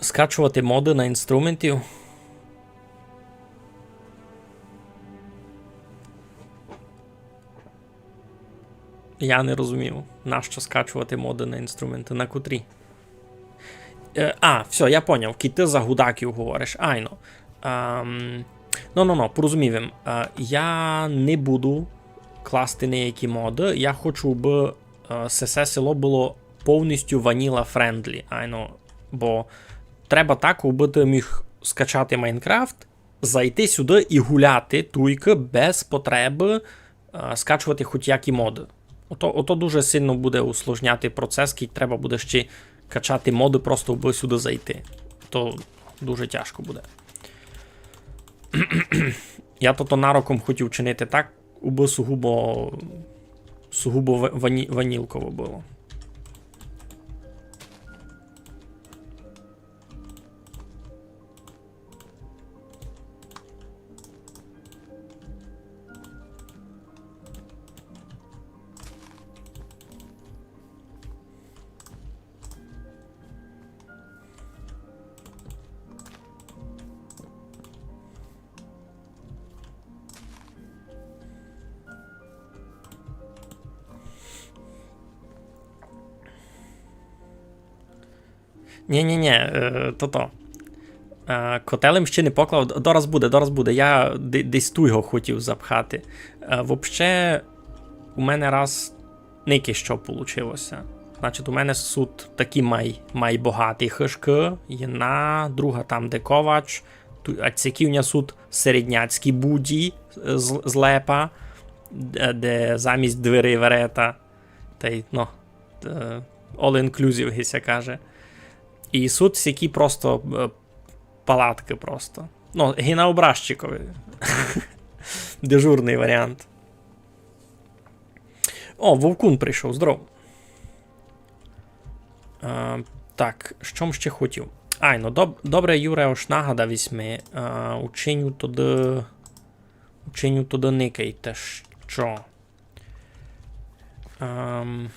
Скачовати моды на інструментів? Я не розумію, нащо скачовати моды на інструменты, на котрі? Е, а, всьо, я поняв, кідь ты за гудаків говориш, айно. Ам, ну, ну, ну, порозумів им. Е, я не буду класти ніякі моды, я хочу, бы, е, се, се село было повністю vanilla friendly, айно, бо треба так, абы ты міг скачати Майнкрафт, зайти сюды і гуляти туйкы без потребы, е, скачовати хоть які моды. Ото, ото дуже сильно буде усложняти процес, кідь треба буде ще качати моды просто, абы сюды зайти. То дуже тяжко буде. Я тото нароком хотів чинити так, абы сугубо, сугубо ва-, вані-, ванілково было. Нє, нє, нє, е, тото. Е, котел им ще не поклав, д-, дораз буде, дораз буде. Я де-, десь туй го хотів запхати. Е, вообще, у мене раз никай што получило ся. Значить, у мене сут такі май, май богаті хыжкы. Єдна, друга там, де ковач, ту-, а сякі у ня сут середняцькі буді, е, з, з лепа, де, де замість дверей верета. Тай, ну, е, all inclusive, ги ся каже. І сут сякі просто, е, палаткы просто. Ну, ги на образчикови. Дежурный варіант. О, Вовкун прийшов, здоров. Е, так, што м ще хотів? Ай, ну, доб-, добре, Юре, ож нагадав ись ми, е, учиню тоды, учиню тоды никайте, што. Ем,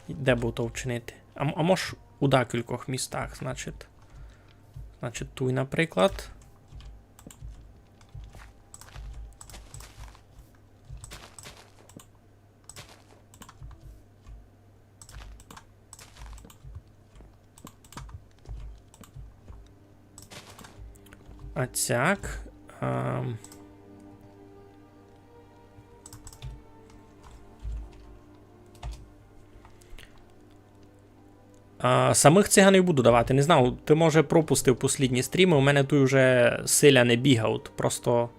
де бы то вчинити? А м-, а мож у декількох містах, значить. Значить, туй, наприклад. А цяк. Ем. А, самых циганів буду давати. Не знав, ты, може, пропустив послідні стрімы, у мене туй уже силяни бігають. Просто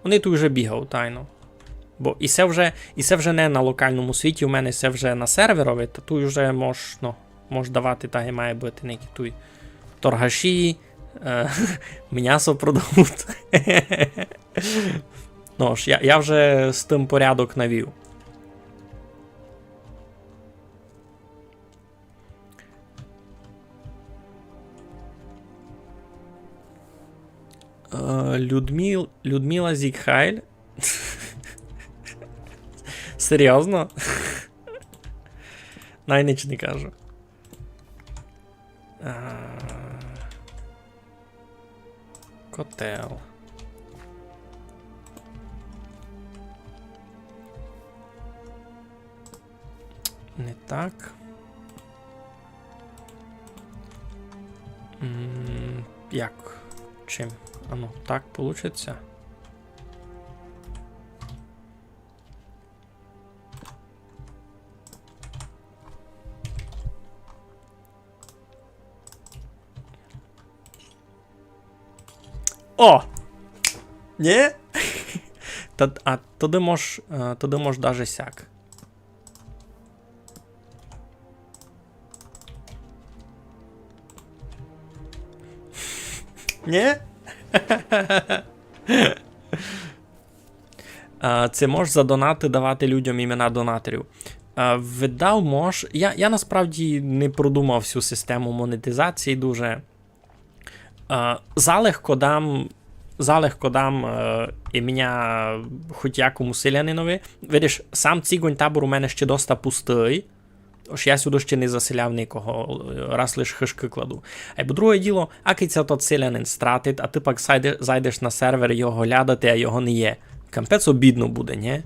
они туй уже бігають, айно. Бо і се вже, і се вже не на локалному світі, у мене се вже на серверови, та туй вже мож, ну, мож давати так і має быти, некі туй торгаші, е, мнясо продавуть. Ну ж, я, я вже з тым порядок навів. Е, Людмил-, Людмила Зігхайль. Серйозно? Най ніч не кажу. Е, Котел. Не так. М, як? Чим? Ану, так получиться? О! Нї? Та, а туды мож, е, туды мож даже сяк. Нї? А, ци мож за донаты давати людям імена донатерів? А, видав мож. Я, я насправді не продумав всю систему монетизації дуже. А, залегко дам, залегко дам, е, імня хоть якому селянинови. Видиш, сам цигонь табор у мене ще доста пустый. Ож я сюды ще не заселяв никого, раз лиш хышкы кладу. Айбо друге діло, акый ся тот селянин стратить, а ты пак зайде-, зайдеш на сервер його глядати, а його не є. Капець обідно буде, нї?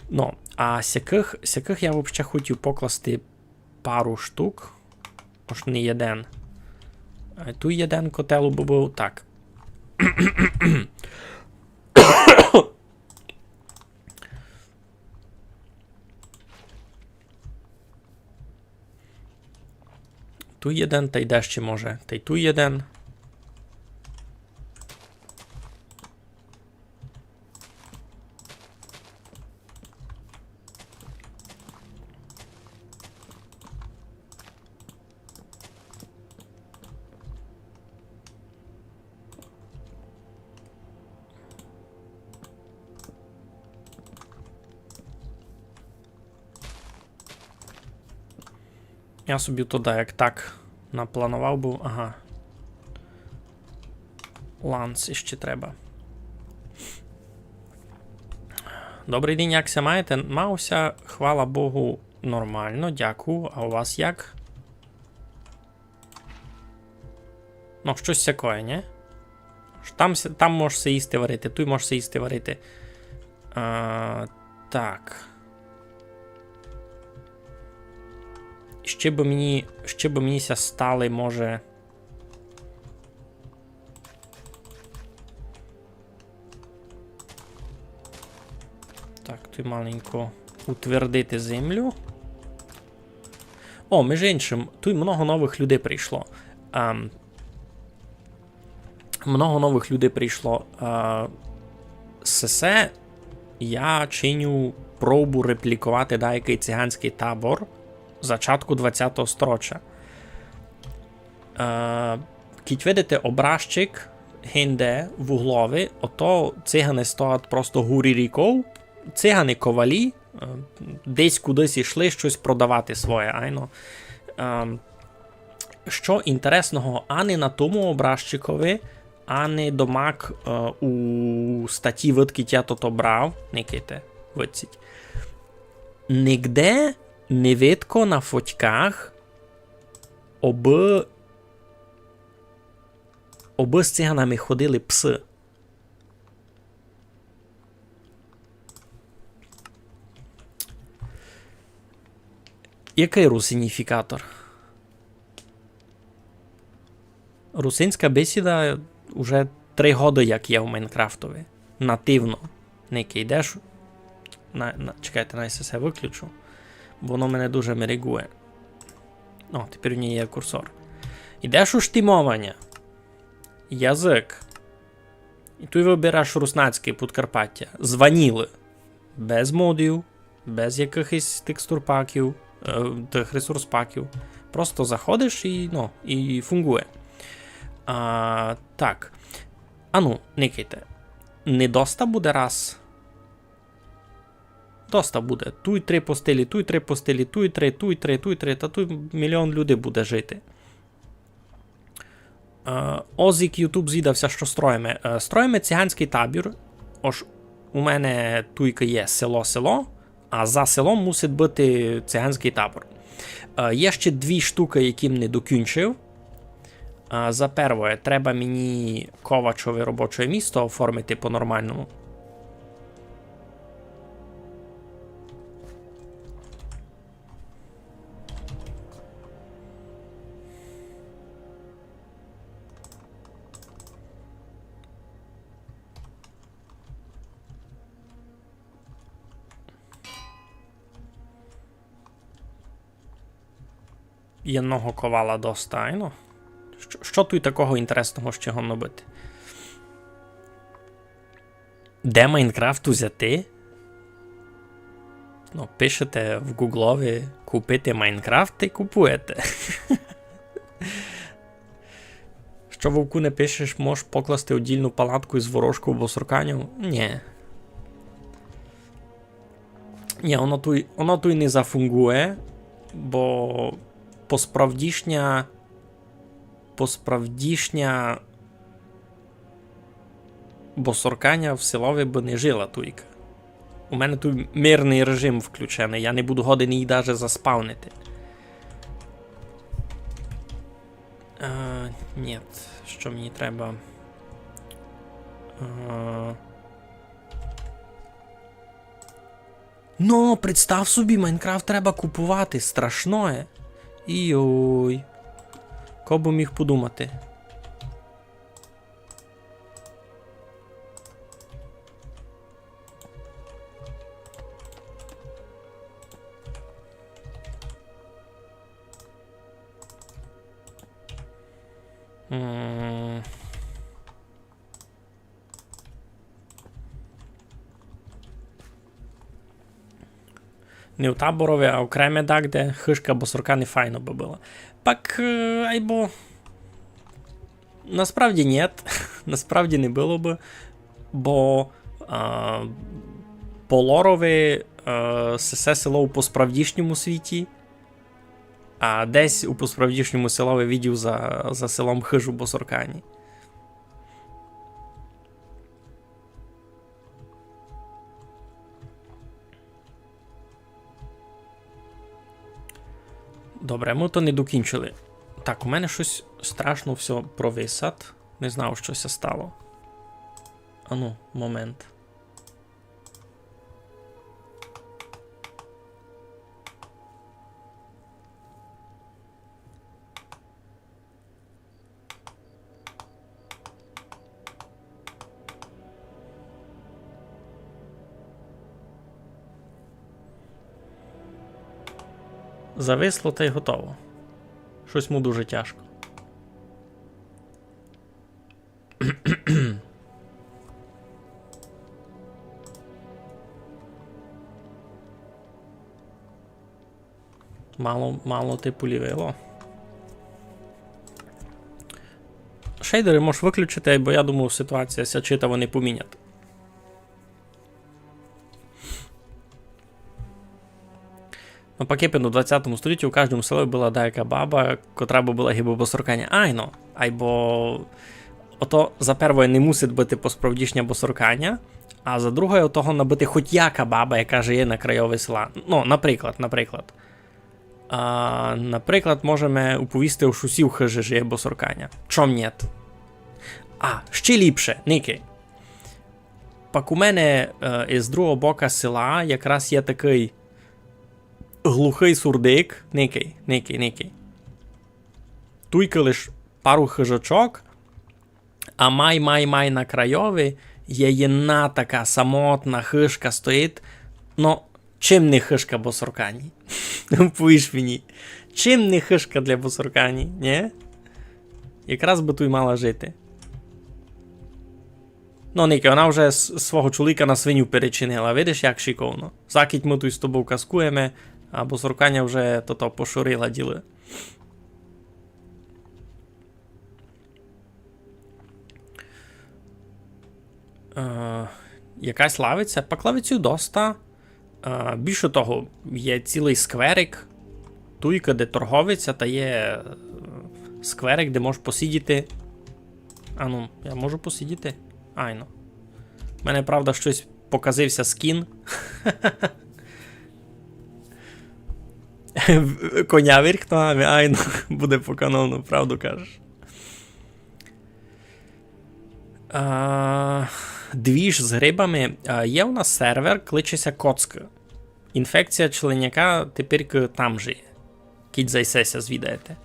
Ну, а сякых, сякых я вообще хотів покласти пару штук. Ож не єден. А туй єден котел бы быв. Так. Туй єден, тай де ще може? Тай туй єден. Я собі туды як так напланував быв. Ага. Ланс іще треба. Добрый день, як ся маєте? Мав ся, хвала Богу, нормално, дякую. А у вас як? Ну, штось сякоє, нї? Ш-, там ся, там мож ся їсти варити, туй мож ся їсти варити. А, так. Ще бы мені, ще бы мені ся стали, може. Так, туй маленько утвердити землю. О, між іншым, туй много новых людей прийшло. Ам, много новых людей прийшло. А, сесе я чиню пробу репліковати даякый циганськый табор зачатку двадцятого стороча. Е, кідь видите образчик гинде в углови, ото циганы стоять просто гурі ріков. Циганы ковалі, е, десь кудись ішли штось продавати своє, айно. Е, што інтересного ани на тому образчикови, ани домак, е, у статї, выдкіть я тото брав, никайте, видціть. Нигде не видко на фотьках, обы, обы з циганами ходили псы. Якый русиніфікатор? Русинська бесіда уже три годы, як є в Майнкрафтови. Нативно. Никай, йдеш. На, на, чекайте, най се все выключу. Бо воно мене дуже мерегує. О, тепер у ній є курсор. Йдеш у штимованя. Язык. І туй выбираєш руснацьке Подкарпаття. З ванілы. Без модів, без якыхось текстурпаків, е, тых ресурспаків. Просто заходиш і, ну, і фунґує. А, так. Ану, никайте. Не доста буде раз? Доста буде. Туй три постелі, туй три постелі, туй три, туй три, туй три. Та туй мільйон людей буде жити. Е, Озік YouTube звідався, што строїме. Е, строїме циганськый табір. Ож у мене туйка є село-село, а за селом мусить быти циганськый табор. Е, є ще дві штукы, які м не докінчив. А, за первоє, треба мені Ковачови робочоє місто оформити по-нормалному. Єдного ковала доста, айно. Што, што туй такого інтересного ще годно быти? Де Майнкрафт узяти? Ну, пишете в Гуглови «купити Майнкрафт» і купуєте. Што, Вовку, не пишеш, можеш покласти оддільну палатку із ворожков босорканів? Нє. Нє, оно туй, оно туй не зафунґує, бо посправдішня, посправдішня босорканя в селови бы не жила туйка. У мене туй мирный режим включеный, я не буду годен її даже заспавнити. Е, нєт, што мені треба? Е, но, представ собі, Майнкрафт треба купувати, страшноє. Йой. Ко бы міг подумати? М. Не у таборови, а окреме дагде, хыжка босоркани файно бы была. Пак, е, айбо насправді нєт, насправді не было бы, бо, а, по лорови, е, се, се село у посправдішньому світі, а десь у посправдішньому селови видів за, за селом хыжу босоркані. Добре, мы то не докінчили. Так, у мене штось страшно всьо провисат. Не знав, што ся стало. Ану, момент. Зависло тай готово. Штось му дуже тяжко. Мало, мало ти полівило. Шейдеры можеш выключити, бо я думав, ситуація ся читаво не помінять. Навпаки, певно, у двадцятому столітті у каждому селі была даяка баба, котра бы была гибы босорканя. Айно, айбо ото за первоє не мусить быти посправдішня босорканя, а за другоє у того набыти хоть яка баба, яка жиє на крайови села. Ну, наприклад, наприклад. А, наприклад, можеме уповісти, ож у сій хыжи жиє босорканя. Чом нєт? А, ще ліпше, никай. Пак у мене, е, із другого бока села якраз є такый глухый сурдик. Никай, никай, никай. Туйка лиш пару хыжачок, а май, май, май на крайови є єдна така самотна хыжка стоїть. Но, чим не хыжка босоркані? Повіш мені. Чим не хыжка для босоркані, нє? Якраз бы туй мала жити. Ну, никай, она вже с-, свого чоловіка на свиню перечинила. Видиш, як шиковно. Закіть мы туй з тобов казкуєме, а бозруканя вже тото пошурила ділы. Е, якась лавиця. Пак лавиців доста. Е, більше того, є цілый скверик. Туйка, де торговиця, та є, е, скверик, де можеш посидіти. Ану, я можу посидіти? Айно. У мене, правда, штось показився скін. Коня вверх ногами, айно, буде по канону, правду кажеш. А, двіж з грибами. А, є у нас сервер, кличе ся Коцк. Інфекція челеняка тепер к-, там же є. Кідь за сесе ся звідаєте.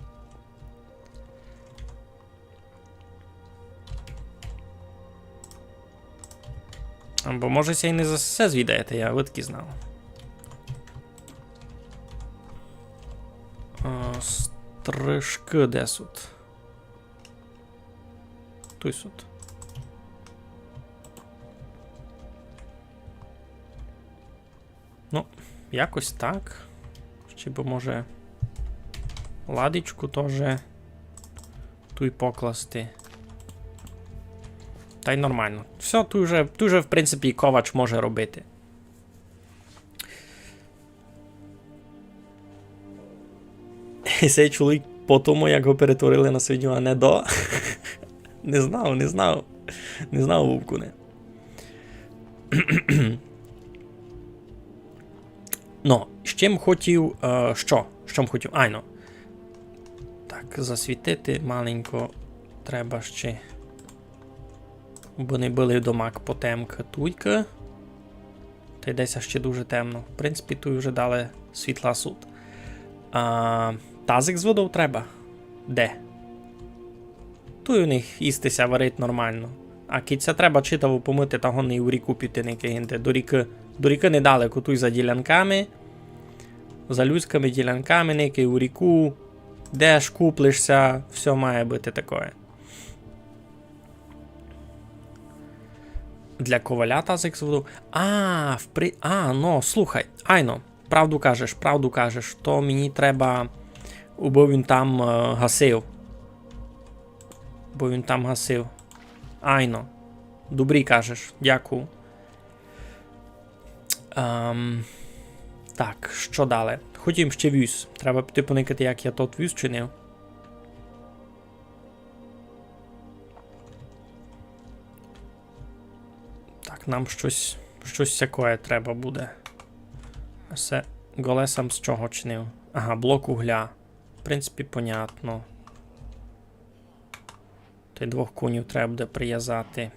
Або, може, ся й не за сесе звідаєте, я видкы знав. А, стрижкы де сут? Туй сут. Ну, якось так. Ще бы, може, ладичку тоже туй покласти. Та й нормално. Всьо, туй уже, туй уже, в принципі, ковач може робити. І сей чоловік по тому, як го перетворили на свиню, а не до. Не знав, не знав. Не знав, вовкуне. Ну, з чим хотів, е, што? Што м хотів? Айно. Так, засвітити маленько треба ще. Бо не были домак потемк туйкы. Та й десь ще дуже темно. В принципі, туй вже дали світла сут. А, тазик з водов треба. Де? Туй у них їсти ся варить нормално. А кідь ся треба читаво помыти, та годно й у ріку піти, никай гинде. До рікы, до рікы недалеко, туй за ділянками. За людськыми ділянками, никай у ріку. Йдеш, куплиш ся, всьо має быти такоє. Для коваля тазик з водов. А, впри-, а, ну, слухай, айно, правду кажеш, правду кажеш, то мені треба, убы він там, е, гасив. Бо він там гасив. Айно. Добрі кажеш, дякую. Ем, так, што далі? Хотів ще віз. Треба піти поникати, як я тот віз чинив. Так, нам штось, штось сякоє треба буде. А се голесам з чого чинив? Ага, блок угля. В принципі, понятно. Та й двох конів треба буде привязати.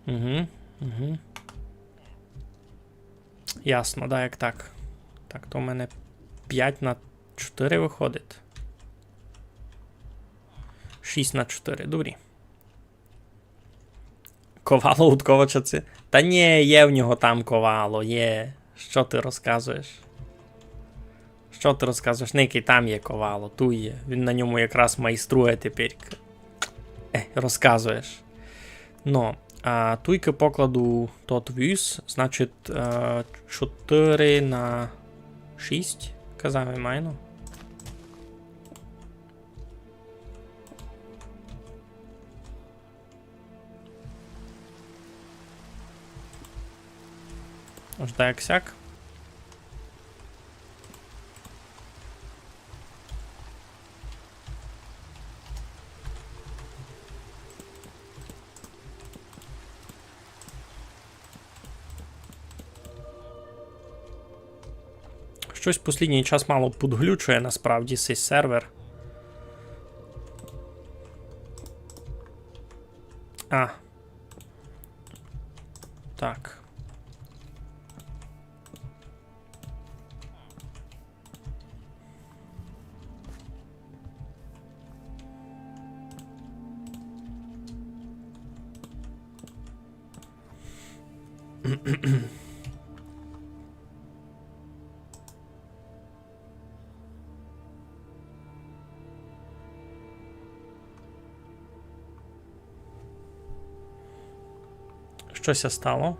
Угу, угу. Ясно, да, як так. Так, то в мене пять на чотыри выходить. Шість на чотыри, добрі. Ковало у Тковача це? Та нї, є в нього там ковало, є. Што ты розказуєш? Што ты розказуєш? Никай, там є ковало, туй є. Він на ньому якраз майструє тепер. Е, розказуєш. Но, а туйкы покладу тот віз, значить, е, чотыри на шість, казав я, майно. Ож так сяк. Штось послідній час мало подглючує насправді сей сервер. А. Так. Што ся стало?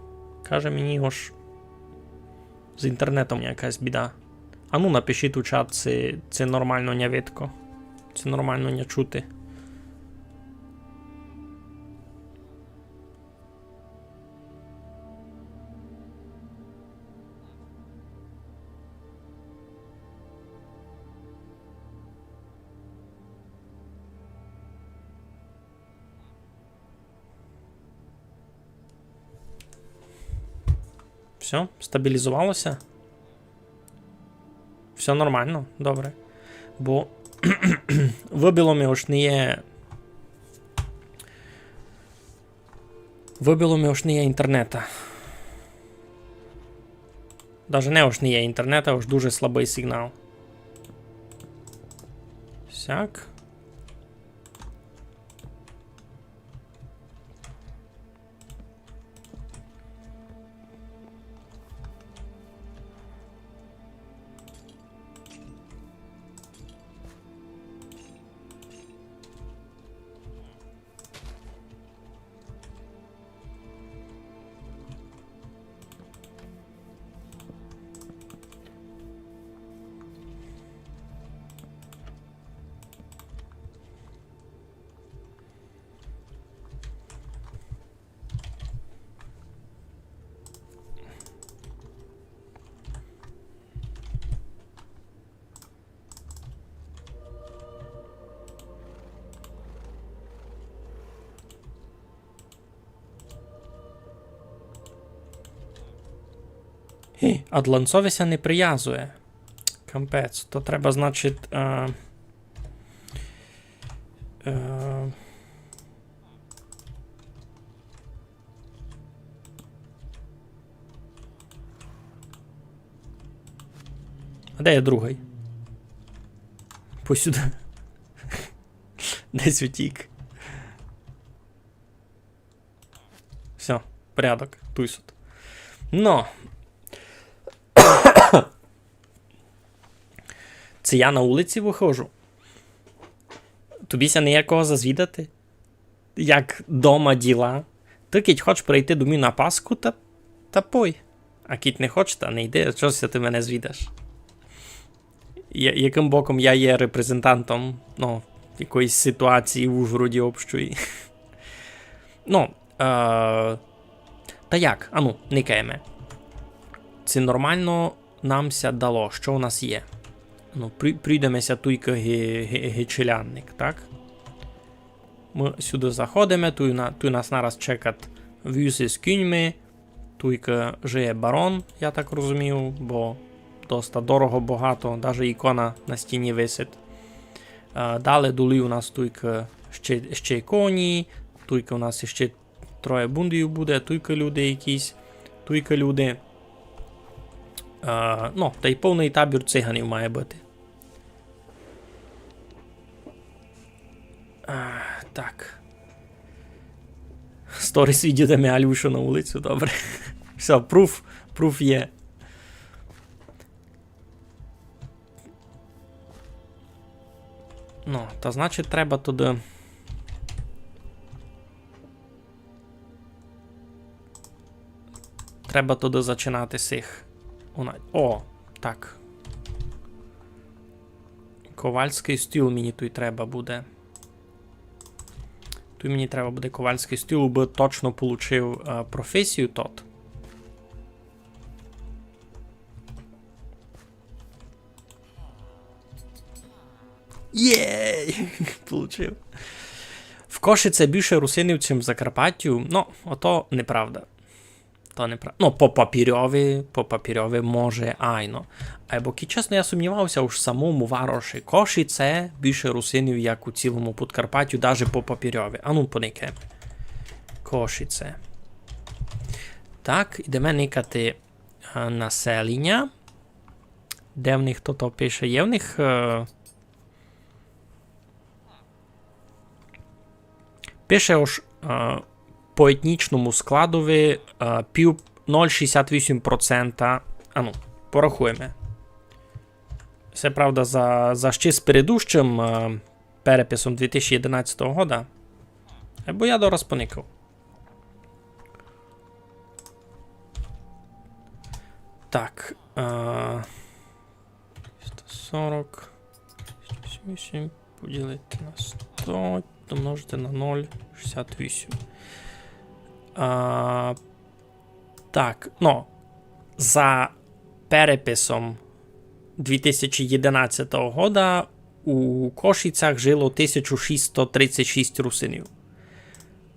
Каже мені, ож з інтернетом якась біда. Ану, напишіть у чат, ци, ци нормално ня видко. Ци нормално ня чути. Всьо, стабілізовало ся. Всьо нормално, добре. Бо выбило ми, ож не є. Выбило ми, ож не є інтернета. Даже не ож не є інтернета, ож дуже слабый сигнал. Сяк. Гі, адланцови ся не привязує. Капець, то треба, значить, е, е, А де є другый? Посюды. Десь утік. Всьо, порядок, туй сут. Но. Ци я на улици выходжу? Тобі ся не є кого зазвідати? Як дома діла? Ты кідь хоч прийти до мене на Пасху, та, та пой. А кідь не хоч, та не йди, чого ся ты мене звідаш? Я-, якым боком я є репрезентантом, ну, якоїсь ситуації в Ужгороді общої? Ну, е, та як? Ану, никаєме. Ци нормално нам ся дало? Што у нас є? Ну, при-, прийдеме ся туйка ги-, ги-, ги челядник, так? Мы сюды заходиме, туй на-, туй нас нараз чекат віз из кіньми, туйка жиє барон, я так розумію, бо доста дорого, богато, даже ікона на стіні висить. Е, дале долі у нас туйка ще, ще коні, туйка у нас ще троє бундів буде, туйка люди якісь, туйка люди. Е, ну, тай повный табір циганів має быти. А, так. Сторіс відео, де ми Алюшу на улицю, добре. Всьо, пруф, пруф є. Ну, та значить, треба туды. Треба туды зачинати сих. Она-, о, так. Ковальськый стіл мені туй треба буде. Туй мені треба буде ковальськый стіл, убы точно получив, е, професію тот. Єй! Получив. В Кошице більше русинів, чим в Закарпаттю. Ну, ото неправда. То неправда. Ну, по папірьови, по папірьови може, айно. Айбо, кідь чесно, я сумнівався, уж в самому вароші Кошице більше русинів, як у цілому Подкарпаттю, даже по папірьови. Ану, поникаєме. Кошице. Так, ідеме никати, е, населення. Де в них то, то пише? Є в них, е, пише, ож, е, по етнічному складови, е, пів, ноль шістдесят вісім процента. Ану, порахуєме. Се, правда, за, за ще з передущим, е, переписом дві тисячі одинадцятого года. Айбо я дораз поникав. Так. А, сто сорок. Сто сімдесят вісім поділити на сто, домножити на ноль шістдесят вісім. А, так, ну, за переписом дві тисячі єдинадцятого года у Кошицях жило тисяча шістсот тридцять шість русинів.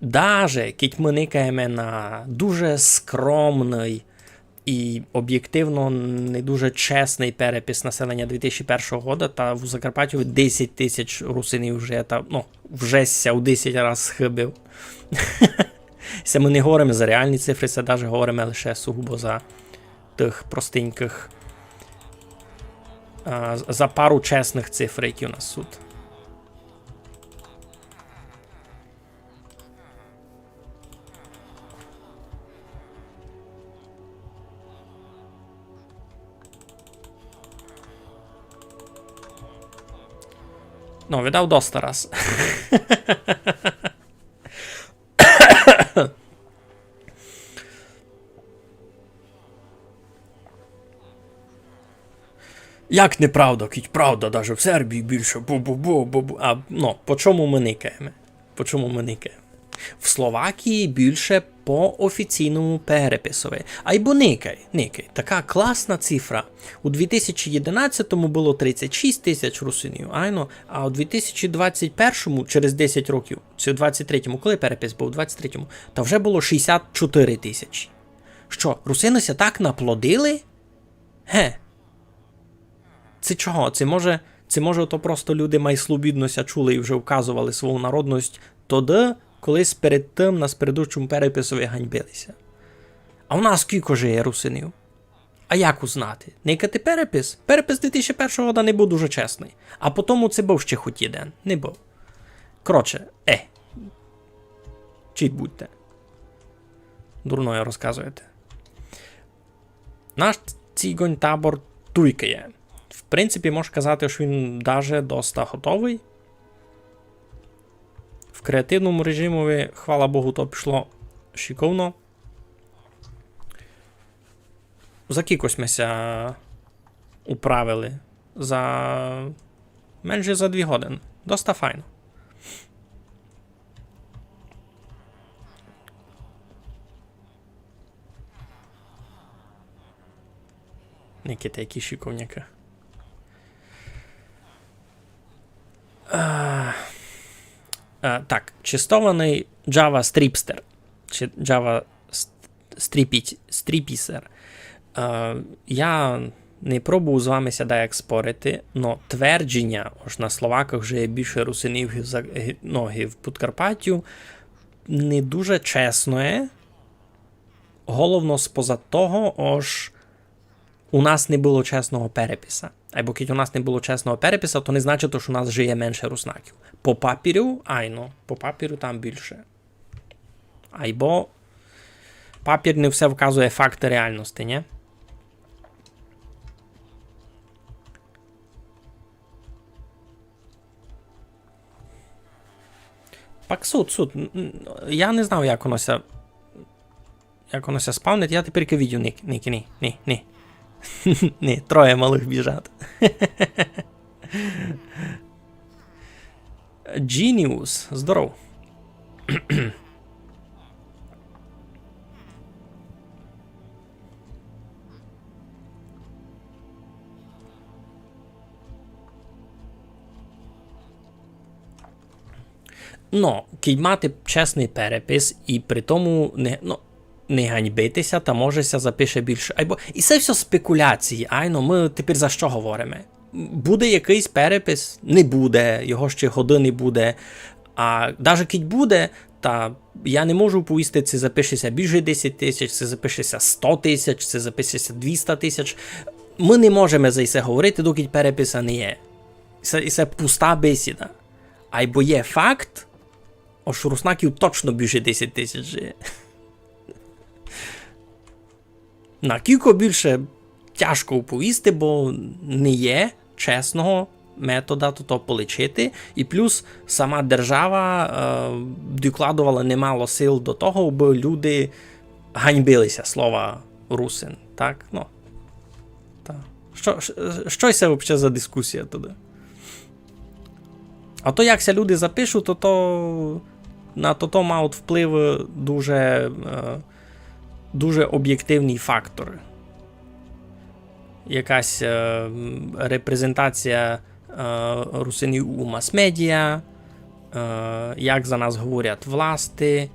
Даже кідь мы никаєме на дуже скромный і обєктивно не дуже чесный перепис населеня дві тисячі першого года, та в Закарпаттю десять тисяч русинів вже, та, ну, вже ся у десять раз схибив. Се мы не говориме за реалні цифры, се даже говориме лише сугубо за тых простенькых, а, за пару чесных цифр, які у нас тут. Ну, видав доста раз. Як неправда, кідь правда, даже в Сербії більше бу-бу-бу, бу-бу. А, ну, по чому мы никаєме? По чому мы никаєме? В Словакії більше по офіційному переписови. Айбо никай, никай. Така класна цифра. У дві тисячі єдинадцятому было тридцять шість тисяч русинів, айно, а у дві тисячі двадцять першому, через десять років, ци у двадцять третьому, коли перепис быв? У двадцять третьому, та вже было шістдесят чотири тисячі. Што, русины ся так наплодили? Ге. Ци чого? Ци може, ци може то просто люди май слобідно ся чули і вже вказовали свою народность тогды, коли перед тым на спередучому переписови ганьбили ся. А у нас кілько же є русинів? А як узнати? Никати перепис? Перепис дві тисячі першого года не быв дуже чесный. А потому ци быв ще хоть єден. Не быв. Коротше, е. Чіть будьте. Дурноє розказуєте. Наш цигонь табор туйка є. В принципі, мож казати, што він даже доста готовый. В креативному режимови, хвала Богу, то пішло шиковно. За кілько сьме ся управили? За менше за дві годины. Доста файно. Никайте, які шиковняки. А, а, так, честованый Java Stripster. Чи Java ст-, Stripit-, Stripser. А, я не пробовав з вами ся даяк спорити, но твердженя, ож на Словаках жиє більше русинів, ги в За-, ги, ну, ги в Подкарпаттю, не дуже чесноє. Головно споза того, ож у нас не было чесного переписа. Айбо кідь у нас не было чесного переписа, то не значить, ож у нас жиє менше руснаків. По папірю, айно, по папірю там більше. Айбо папір не все вказує факты реалности, нє? Пак сут, сут. Н-, н-, я не знав, як воно ся, як воно ся спавнить. Я тепер видю, ні, ні, ні, ні, ні. Ні, троє малых біжать. Genius, здоров. Но, кідь мати чесный перепис і при тому не, ну, не ганьбити ся, та може ся запише більше. Айбо, і се всьо спекуляції, айно, мы тепер за што говориме? Буде якыйсь перепис? Не буде, його ще годы не буде. А даже кідь буде, та я не можу повісти, ци запише ся більше десять тисяч, ци запише ся сто тисяч, ци запише ся двіста тисяч. Мы не можеме за се говорити, докідь переписа не є. Се, се пуста бесіда. Айбо є факт, ож руснаків точно більше десять тисяч жиє. На кілько більше тяжко оповісти, бо не є чесного метода тото полічити. І плюс сама держава, е, докладовала немало сил до того, абы люди ганьбили ся слова русин. Так? Ну, што, што, што се вообще за дискусія туды? А то, як ся люди запишуть, то, то на то, то мають вплив дуже, е, дуже обєктивні факторы. Якась, е, м, репрезентація, е, русинів у мас-медіа, е, як за нас говорять власти.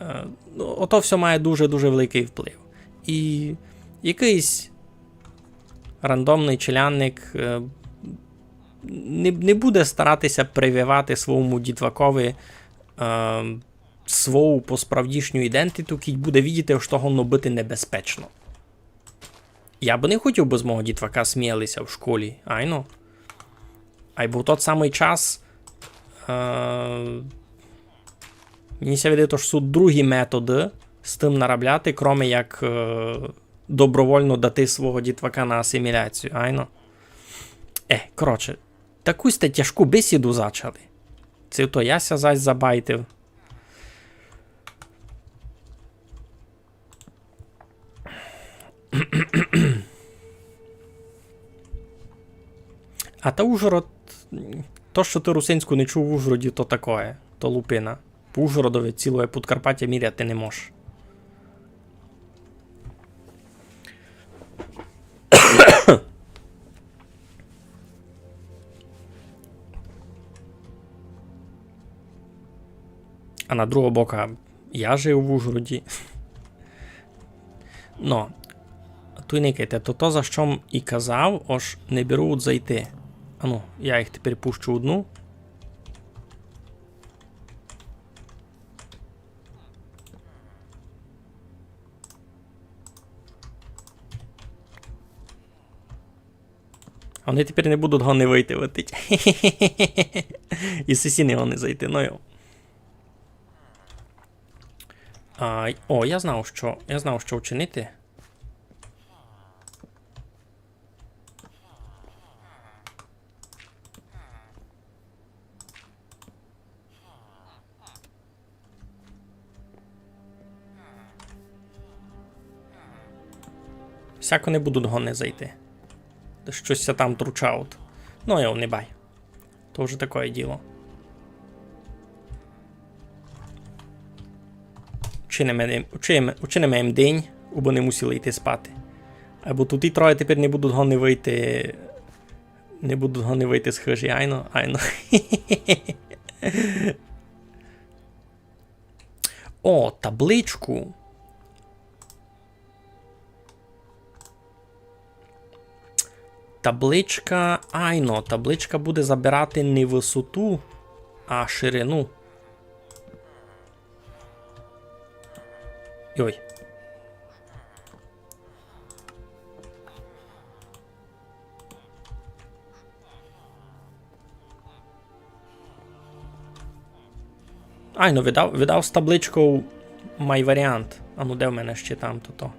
Е, ну, ото всьо має дуже-дуже великый вплив. І якыйсь рандомный челядник, е, не, не буде старати ся прививати свому дітвакови, е, свою посправдішню ідентиту, кідь буде видіти, што воно быти небезпечно. Я бы не хотів, бы з мого дітвака сміяли ся в школі, айно. Айбо в тот самый час, е, мені ся видить, што суть другі методы з тым наробляти, кроме як, е, добровольно дати свого дітвака на асиміляцію, айно. Е, коротше, таку сьте тяжку бесіду зачали. Се то я ся зась забайтив. А та Ужгород, то, што ты русинську не чув в Ужгороді, то такоє, то лупина. По Ужгородови цілоє Подкарпатя міряти не мож. А на другого бока я жив в Ужгороді. Но, туй никайте, то, то, за што м і казав, ож не беруть зайти. Ану, я їх тепер пущу одну. Они тепер не будуть годні вийти, видить. І сесі не годні зайти, ну йо. А, о, я знав, што, я знав, што вчинити. Сяк они будуть годні зайти. Та штось ся там тручають. Ну, йо, не бай. То вже такоє діло. Учиниме, учиниме, учиниме їм день, убы не мусили йти спати. Айбо туй і троє тепер не будуть годні вийти, не будуть годні вийти з хыжі, айно, айно. О, табличку. Табличка, айно, табличка буде забирати не высоту, а ширину. Йой. Айно, видав, видав з табличков май варіант. Ану, де в мене ще там тото?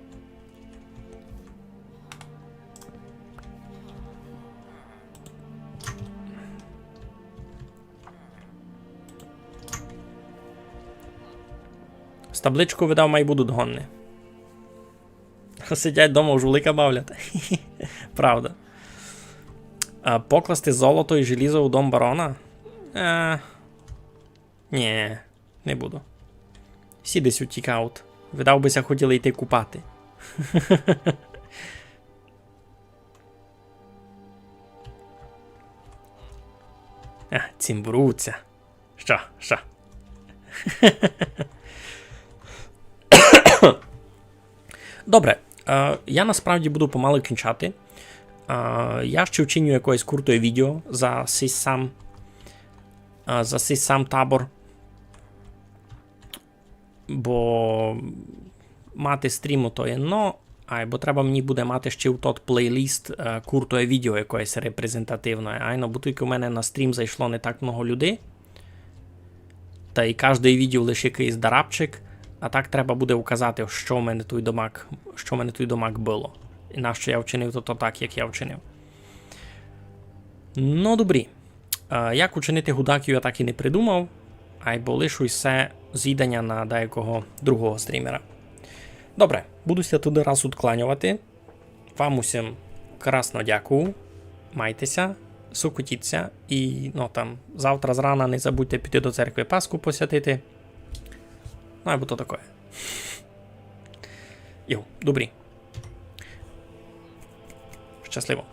З табличков, видав, май будуть годні. Сидять дома, у жулика бавлять. Правда. А покласти золото і желізо у дом барона? Е, нї, не буду. Сі десь утікають. Видав, бы ся хотіли йти купати. А, цімборуться. Што, што? Добре, е, я насправді буду помалы кінчати. Е, я ще вчиню якоєсь крутоє відео за сись сам, е, за сись сам табор. Бо мати стріму то єдно, айбо треба мені буде мати ще в тот плейліст, е, крутоє відео якоєсь репрезентативноє. Айно, бо тілько в мене на стрім зайшло не так много людей. Та й каждый видів лише якыйсь дарабчик, а так треба буде указати, што в мене туй домак, што в мене туй домак было. І нащо я вчинив то, то так, як я вчинив. Ну, добрі. Е, як учинити гудаків, я так і не придумав, айбо лишу се звіданя на деякого другого стрімера. Добре, буду ся туды раз удкланьовати. Вам усім Красно дякую. Майте ся, сокотіть ся і, ну, там, завтра зрана не забудьте піти до церкви Пасху посвятити. Ну, або то такоє. Йо, добрі. Щасливо.